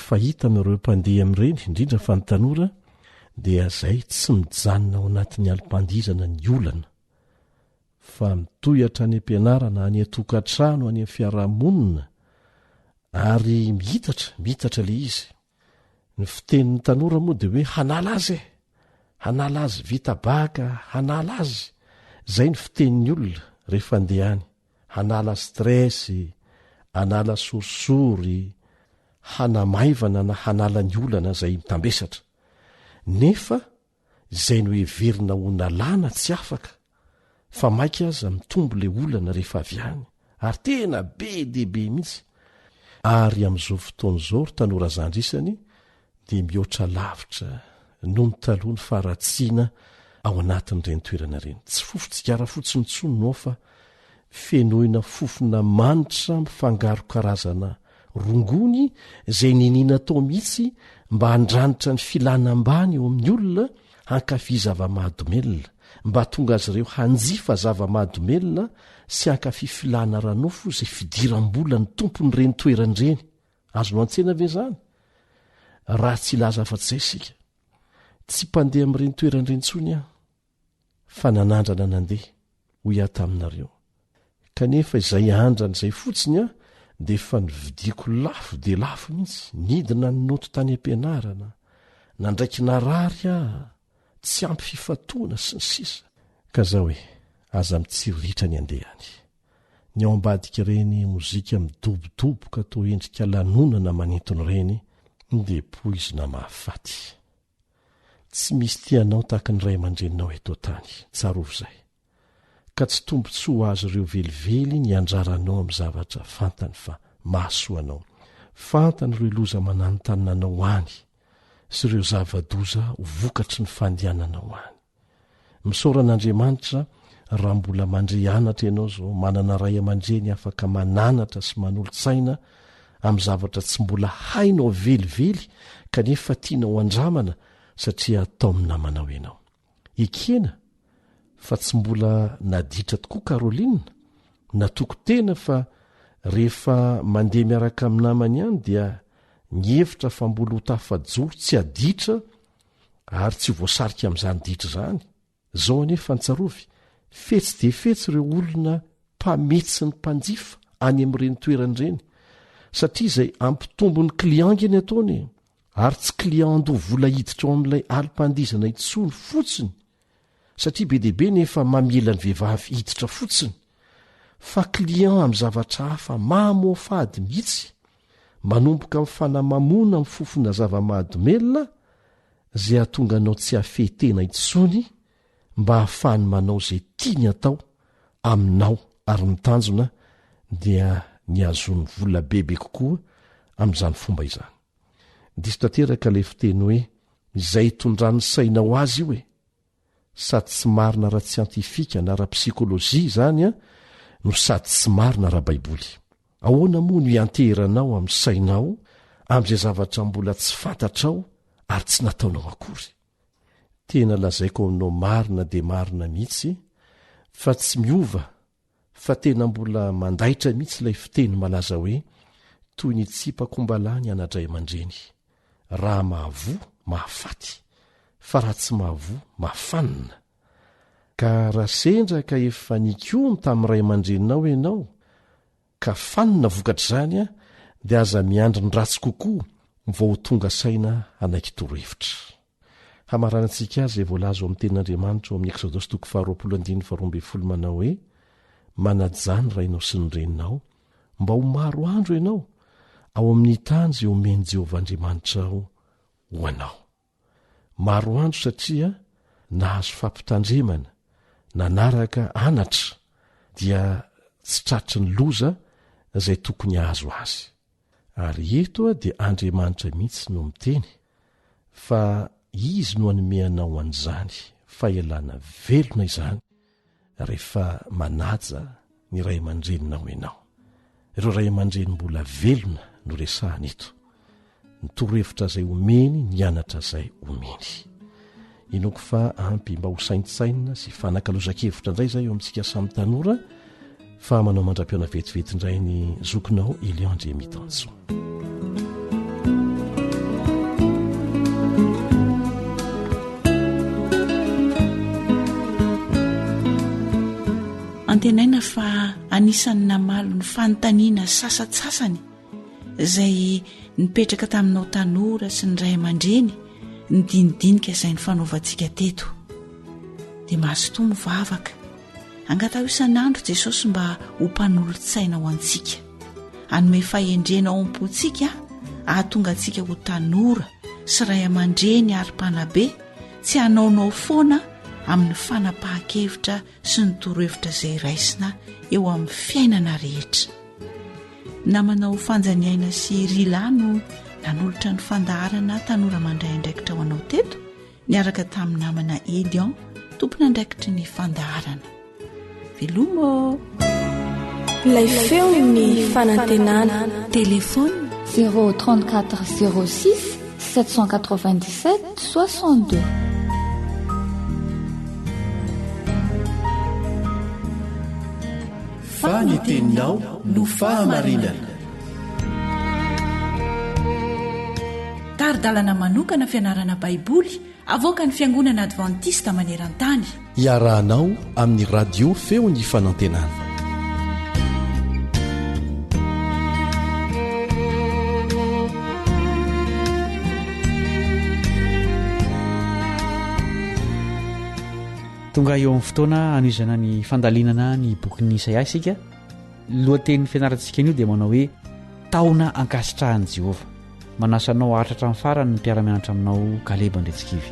fahita amin'ireo mpandeha amin'ireny, indrindra fa ny tanora, dia izay tsy mijanona ao anatin'ny alim-pandihizana ny olana, fa mitohy hatrany am-pianarana, any an-tokantrano, any amin'ny fiarahamonina, ary miitatra, miitatra ilay izy. Ny fitenin'ny tanora moa dia hoe hanala azy e! Hanala azy vita baka, hanala azy. Izay ny fitenin'ny olona rehefa andeha any. Hanala stress, hanala sorisory, hanamaivana na hanala ny olana izay mitambesatra. Nefa izay noheverina ho nalana tsy afaka fa maika aza mitombo le olana rehefa avy any ary tena be dia be mihitsy ary amin'izao fotoana izao ry tanora zandry isany dia mihoatra lavitra noho ny taloha ny faharatsiana ao anatin'ireny toerana ireny tsy fofon-tsigara fotsiny intsony no ao fa fenoina fofona manitra mifangaro karazana rongony izay niniana atao mihitsy mba handranitra ny filana ambany eo amin'ny olona hankafy zava-mahadomelina, mba hahatonga azy ireo hanjifa zava-mahadomelina sy hankafy filana ara-nofo izay fidiram-bolan'ny tompon'ireny toerana ireny. Azonao an-tsaina ve izany? Raha tsy hilaza afa-tsy izay isika. Tsy mpandeha amin'ireny toerana ireny intsony aho. fa nanandrana nandeha, hoy aho taminareo. Kanefa izay andrana izay fotsiny aho dia efa novidiako lafo dia lafo mihitsy, nidina ny noty tany am-pianarana, nandraiky narary aho, tsy ampy fifantohana sy ny sisa. Ka zao e, aza mitsiriritra ny andeha any. Ny ao ambadik'ireny mozika midobodoboka toa endrika lanonana manintona ireny dia poizina mahafaty. Tsy misy tia anao tahaka ny ray aman-dreninao eto an-tany, tsarovy izay. Ka tsy tombontsoa ho azy ireo velively ny handrara anao amin'ny zavatra fantany fa mahasoa anao. Fantany ireo loza mananontanona anao any sy ireo zava-doza ho vokatry ny fandehananao any. Misaora an'Andriamanitra raha mbola mandre anatra ianao izao, manana ray aman-dreny afaka mananatra sy manolo-tsaina amin'ny zavatra tsy mbola hainao velively kanefa tianao andramana satria ataon'ny namanao ianao. Ekena fa tsy mbola naditra tokoa Caroline, natoky tena fa rehefa mandeha miaraka amin'ny namany ihany dia mihevitra fa mbola ho tafajoro tsy haditra ary tsy ho voasarika amin'izany ditra izany. Izao anefa ny tsarovy, fetsy dia fetsy ireo olona mpametsy ny mpanjifa any amin'ireny toerana ireny, satria izay hampitombo ny client ange ny ataony e! ary tsy client handoa vola hiditra ao amin'ilay alim-pandihizana intsony fotsiny, satria be dia be ny efa mamela ny vehivavy hiditra fotsiny, fa client amin'ny zavatra hafa mamoafady mihitsy, manomboka amin'ny fanamamoana amin'ny fofona zava-mahadomelina izay hahatonga anao tsy hahafehy tena intsony mba hahafahany manao izay tiany atao aminao ary ny tanjona dia ny hahazoany vola bebe kokoa amin'izany fomba izany. Diso tanteraka ilay fiteny hoe izay itondran'ny sainao azy io e! Sady tsy marina ara-tsiantifika na ara-psikolojia izany an, no sady tsy marina ara-baiboly. Ahoana moa no hianteheranao amin'ny sainao amin'izay zavatra mbola tsy fantatrao ary tsy nataonao akory? Tena lazaiko aminao marina dia marina mihitsy fa tsy miova Fa tena mbola mandaitra mihitsy ilay fiteny malaza hoe toy ny tsipakombalahy ny ana-dray aman-dreny. Raha mahavoa, mahafaty, fa raha tsy mahavoa, mahafanina. Ka raha sendra ka efa nikomy tamin'ny ray aman-dreninao ianao, ka fanina vokatr'izany dia aza miandry ny ratsy kokoa vao ho tonga saina hanaiky torohevitra. Hamaranantsika azy izay voalaza ao amin'ny Tenin'Andriamanitra ao amin'ny Eksodosy toko faharoapolo andininy faharoa ambinifolo manao hoe, Manajà ny rainao sy ny reninao, mba ho maro andro ianao ao amin'ny tany izay omen'i Jehovah Andriamanitrao ho anao. Maro andro satria nahazo fampitandremana, nanaraka anatra, dia tsy tratry ny loza izay tokony hahazo azy. Ary eto dia Andriamanitra mihitsy no miteny fa Izy no hanome anao an'izany fahelana velona izany rehefa manaja ny ray aman-dreninao ianao. Ireo ray aman-dreny mbola velona no resahana eto. Ny torohevitra izay omeny, ny anatra izay omeny. Inoako fa ampy mba ho saintsainina sy fanakalozan-kevitra indray izay eo amintsika samy tanora fa manao mandra-pihaona vetivety indray ny zokinao Elion Andriamitansoa. Antenaina fa anisan'ny namaly ny fanontaniana sasantsasany izay nipetraka taminao tanora sy ny ray aman-dreny ny dinidinika izay nifanaovantsika teto. Dia mazotoa mivavaka. Angataho isan'andro Jesosy mba ho mpanolotsaina ho antsika. Hanome fahendrena ao am-pontsika hahatonga antsika ho tanora sy ray aman-dreny ary mpanabe tsy hanaonao foana amin'ny fanapahan-kevitra sy ny torohevitra izay raisina eo amin'ny fiainana rehetra. Namanao Fanjaniaina sy Rila no nanolotra ny fandaharana Tanora Mandray Andraikitra ho anao teto niaraka tamin'ny namana Elion tompon'andraikitry ny fandaharana. Veloma ô! Ilay feon'ny fanantenana. Téléphone 034 06 797 62. Fa ny teninao no fahamarinana. Tari-dalana manokana fianarana Baiboly avoakan'ny Fiangonana Advantista maneran-tany. Iarahanao amin'ny Radio Feon'ny Fanantenana. Tonga eo amin'ny fotoana hanohizana ny fandalinana ny bokin'ny Isaia isika. Ny lohatenin'ny fianarantsika anio dia manao hoe Taona ankasitrahan'i Jehovah. Manasa anao haharitra hatramin'ny farany ny mpiara-mianatra aminao Kaleba Andriantsikivy.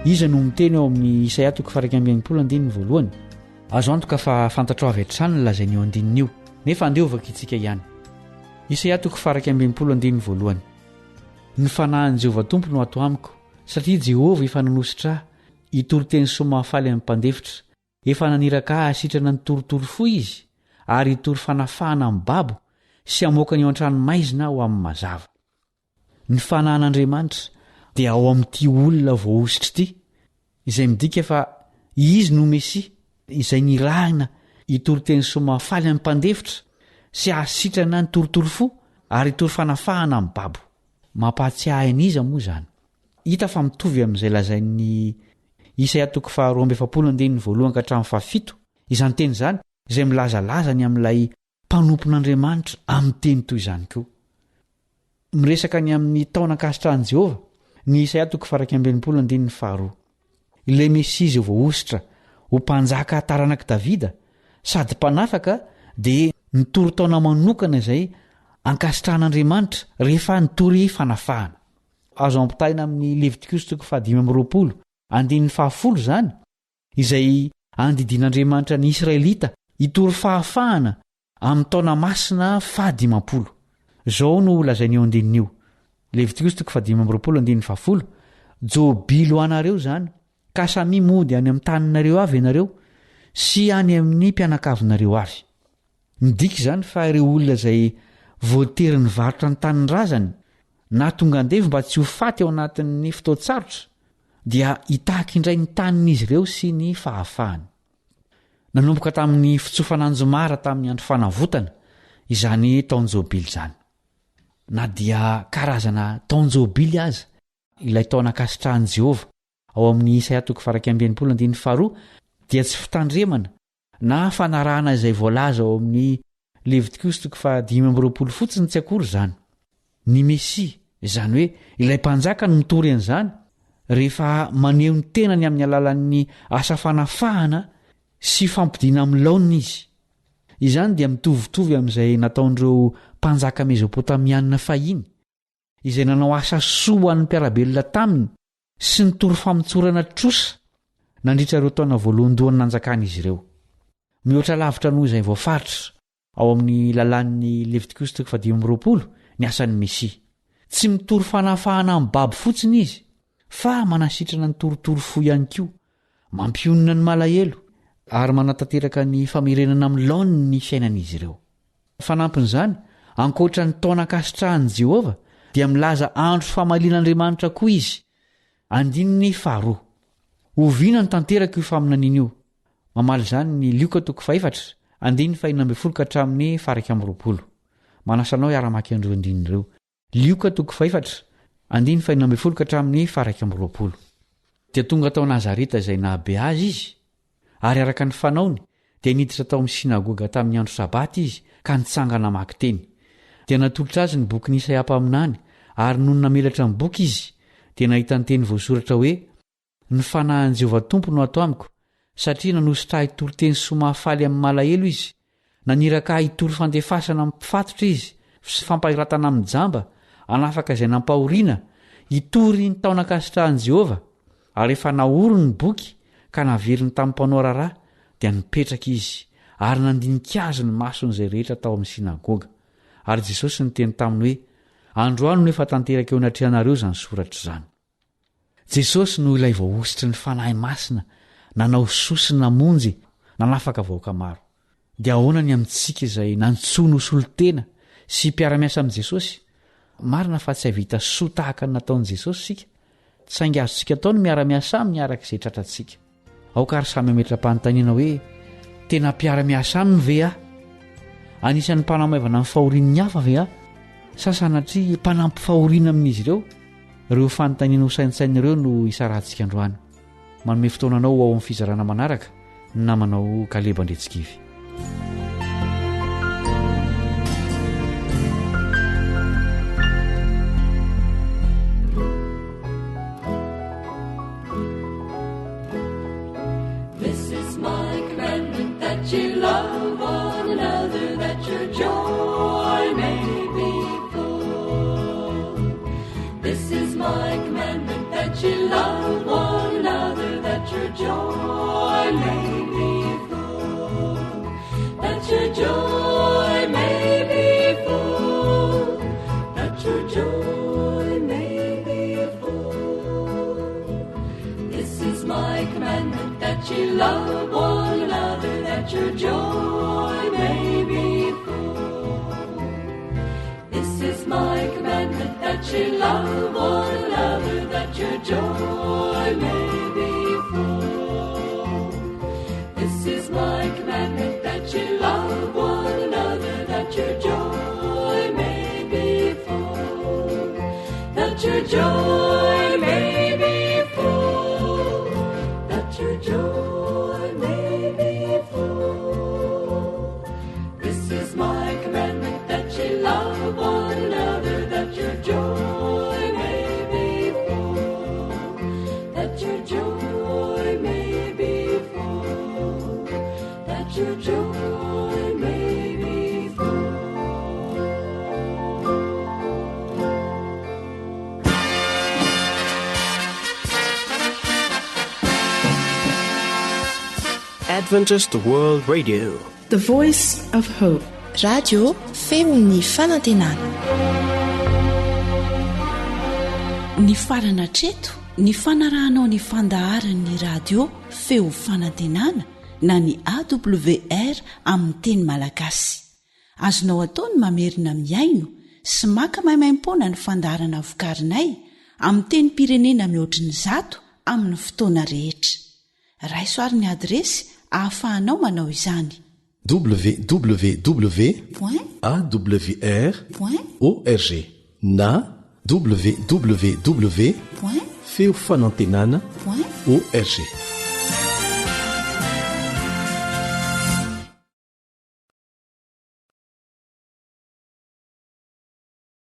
Iza no miteny ao amin'ny Isaia toko faha 61 andininy voalohany? Azo antoka fa fantatrao avy hatrany ny lazain'io andininy io, nefa andeha hovakintsika ihany. Isaia toko faha 61 andininy voalohany. Ny fanahin'i Jehovah Tompo no ato amiko, satria Jehovah efa nanositra ahy hitory teny soa mahafaly amin'ny mpandefitra, efa naniraka ahy hasitrana ny torotoro fo Izy, ary hitory fanafahana amin'ny babo sy hamoaka ny ao an-tranomaizina ho amin'ny mazava. Ny fanahin'Andriamanitra dia ao amin'ity olona voahosotra ity, izay midika fa izy no Mesia, izay nirahina hitory teny soa mahafaly amin'ny mpandefitra sy hahasitrana ny torotoro fo ary hitory fanafahana amin'ny babo. Mampahatsiahy an'iza moa izany? Hita fa mitovy amin'izay lazain'ny Isaia toko faha 42 andininy voalohany ka hatramin'ny fahafito izany teny izany, izay milazalaza ny amin'ilay mpanompon'Andriamanitra amin'ny teny toy izany koa. Miresaka ny amin'ny taona ankasitrahan'i Jehovah ny Isaia toko faha 61 andininy faharoa. Ilay Mesia izay voahosotra ho mpanjaka taranak'i Davida sady mpanafaka dia nitory taona manokana izay ankasitrahan'Andriamanitra rehefa nitory fanafahana. Azo ampitahaina amin'ny Levitikosy toko faha 25 andininy fahafolo izany, izay andidian'Andriamanitra ny Israelita hitory fahafahana amin'ny taona masina fahadimampolo. Izao no lazain'io andininy io, Levitikosy toko fahadimy amby 20 andininy fahafolo, Jobily ho anareo izany, ka samia mody any amin'ny taninareo avy ianareo sy any amin'ny mpianakavinareo avy. Midika izany fa ireo olona izay voatery nivarotra ny tanindrazany na tonga andevo mba tsy ho faty ao anatin'ny fotoan-tsarotra dia hitaky indray ny tanin'izy ireo sy ny fahafahany. Nanomboka tamin'ny fitsofana anjomara tamin'ny andro fanavotana izany taon-jobily izany. Na dia karazana taon-jobily aza ilay taona ankasitrahan'i Jehovah ao amin'ny Isaia toko faha 61 andininy faharoa dia tsy fitandremana na fanarahana izay voalaza ao amin'ny. Levitikosy toko faha-25 fotsiny tsy akory izany. Ny Mesia, izany hoe ilay Mpanjaka no mitory an'izany, rehefa maneho ny tenany amin'ny alalan'ny asa fanafahana sy fampodiana amin'ny laoniny izy. Izany dia mitovitovy amin'izay nataon'ireo mpanjaka mezopotamianina fahiny, izay nanao asa soa ho an'ny mpiara-belona taminy sy nitory famotsorana trosa nandritra ireo taona voalohandohany nanjakan'izy ireo. Mihoatra lavitra noho izay voafaritra ao amin'ny lalàn'ny Levitikosy toko fahadimy amby 20 ny asan'ny Mesia. Tsy mitory fanafahana amin'ny babo fotsiny izy, fa manasitrana ny torotoro fo ihany koa, mampionona ny malahelo, ary manatanteraka ny famerenana amin'ny laoniny ny fiainan'izy ireo. Fanampin'izany, ankoatra ny taona ankasitrahan'i Jehovah, dia milaza andro famalian'Andriamanitra koa izy. Andininy faharoa. Oviana no tanteraka io faminaniana io? Mamaly izany ny Lioka toko fahefatra, andininy fahenina ambin'ny folo ka hatramin'ny faha-21. Manasa anao hiara-mamaky an'ireo andininy ireo. Lioka toko fahefatra, andininy fahenina ambin'ny folo ka hatramin'ny faha-21. Dia tonga tao Nazareta izay nahabe azy izy, ary araka ny fanaony, dia niditra tao amin'ny synagoga tamin'ny andro Sabata izy ka nitsangana hamaky teny. Dia natolotra azy ny bokin'i Isaia mpaminany, ary nony namelatra ny boky izy, dia nahita ny teny voasoratra hoe, Ny Fanahin'i Jehovah Tompo no ato amiko, satria nanositra ahy hitory teny soa mahafaly amin'ny malahelo Izy, naniraka ahy hitory fandefasana amin'ny mpifatotra Izy, sy fampahiratana amin'ny jamba, hanafaka izay nampahoriana, hitory ny taona ankasitrahan'i Jehovah. Ary rehefa nahorony ny boky ka naveriny tamin'ny mpanao raharaha, dia nipetraka izy, ary nandinika azy ny mason'izay rehetra tao amin'ny synagoga. Ary Jesosy niteny taminy hoe, Androany no efa tanteraka eo anatrehanareo izany soratra izany. Jesosy no ilay voahosotry ny Fanahy Masina nanao soa sy namonjy, nanafaka vahoaka maro. Dia ahoana ny amintsika izay nantsoiny ho solontena sy mpiara-miasa amin'i Jesosy? Marina fa tsy hahavita soa tahaka ny nataon'i Jesosy isika, saingy azontsika atao ny miara-miasa aminy araka izay tratrantsika. Aoka ary samy hametra-panontaniana hoe, Tena mpiara-miasa aminy ve aho? Anisan'ny mpanamaivana ny fahorian'ny hafa ve aho? Sa sanatria mpanampy fahoriana amin'izy ireo? Ireo fanontaniana hosaintsainina ireo no hisarahantsika androany. Manome fotoana anao ho ao amin'ny fizarana manaraka ny namanao Kaleba Andriantsikivy. This is my commandment that ye love one another, that your joy may be full. This is my commandment that ye love one another, that your joy may be full. That your joy may be full. That your joy may be full. This is my commandment that ye love one another, that your joy may be full. This is my commandment that ye love one another, that your joy may be full. This is my commandment that ye love one another, that your joy may be full. That your joy may be full. That your joy may be full. This is my commandment that ye love one another, that your joy may be full. That your joy may be full. That your joy may be full. Adventist World Radio. The Voice of Hope. Radio feon'ny fanantenana. Nifarana hatreto ny fanarahanao ny fandaharan'ny radio feo fanantenana na ny AWR amin'ny teny malagasy. Azonao atao ny mamerina mihaino sy maka maimaimpoana ny fandaharana vokarinay amin'ny tenim-pirenena mihoatry ny zato amin'ny fotoana rehetra. Raiso ary ny adiresy ahafahanao manao izany. www Point. awr Point. org na www Point. feofanantenana Point. org.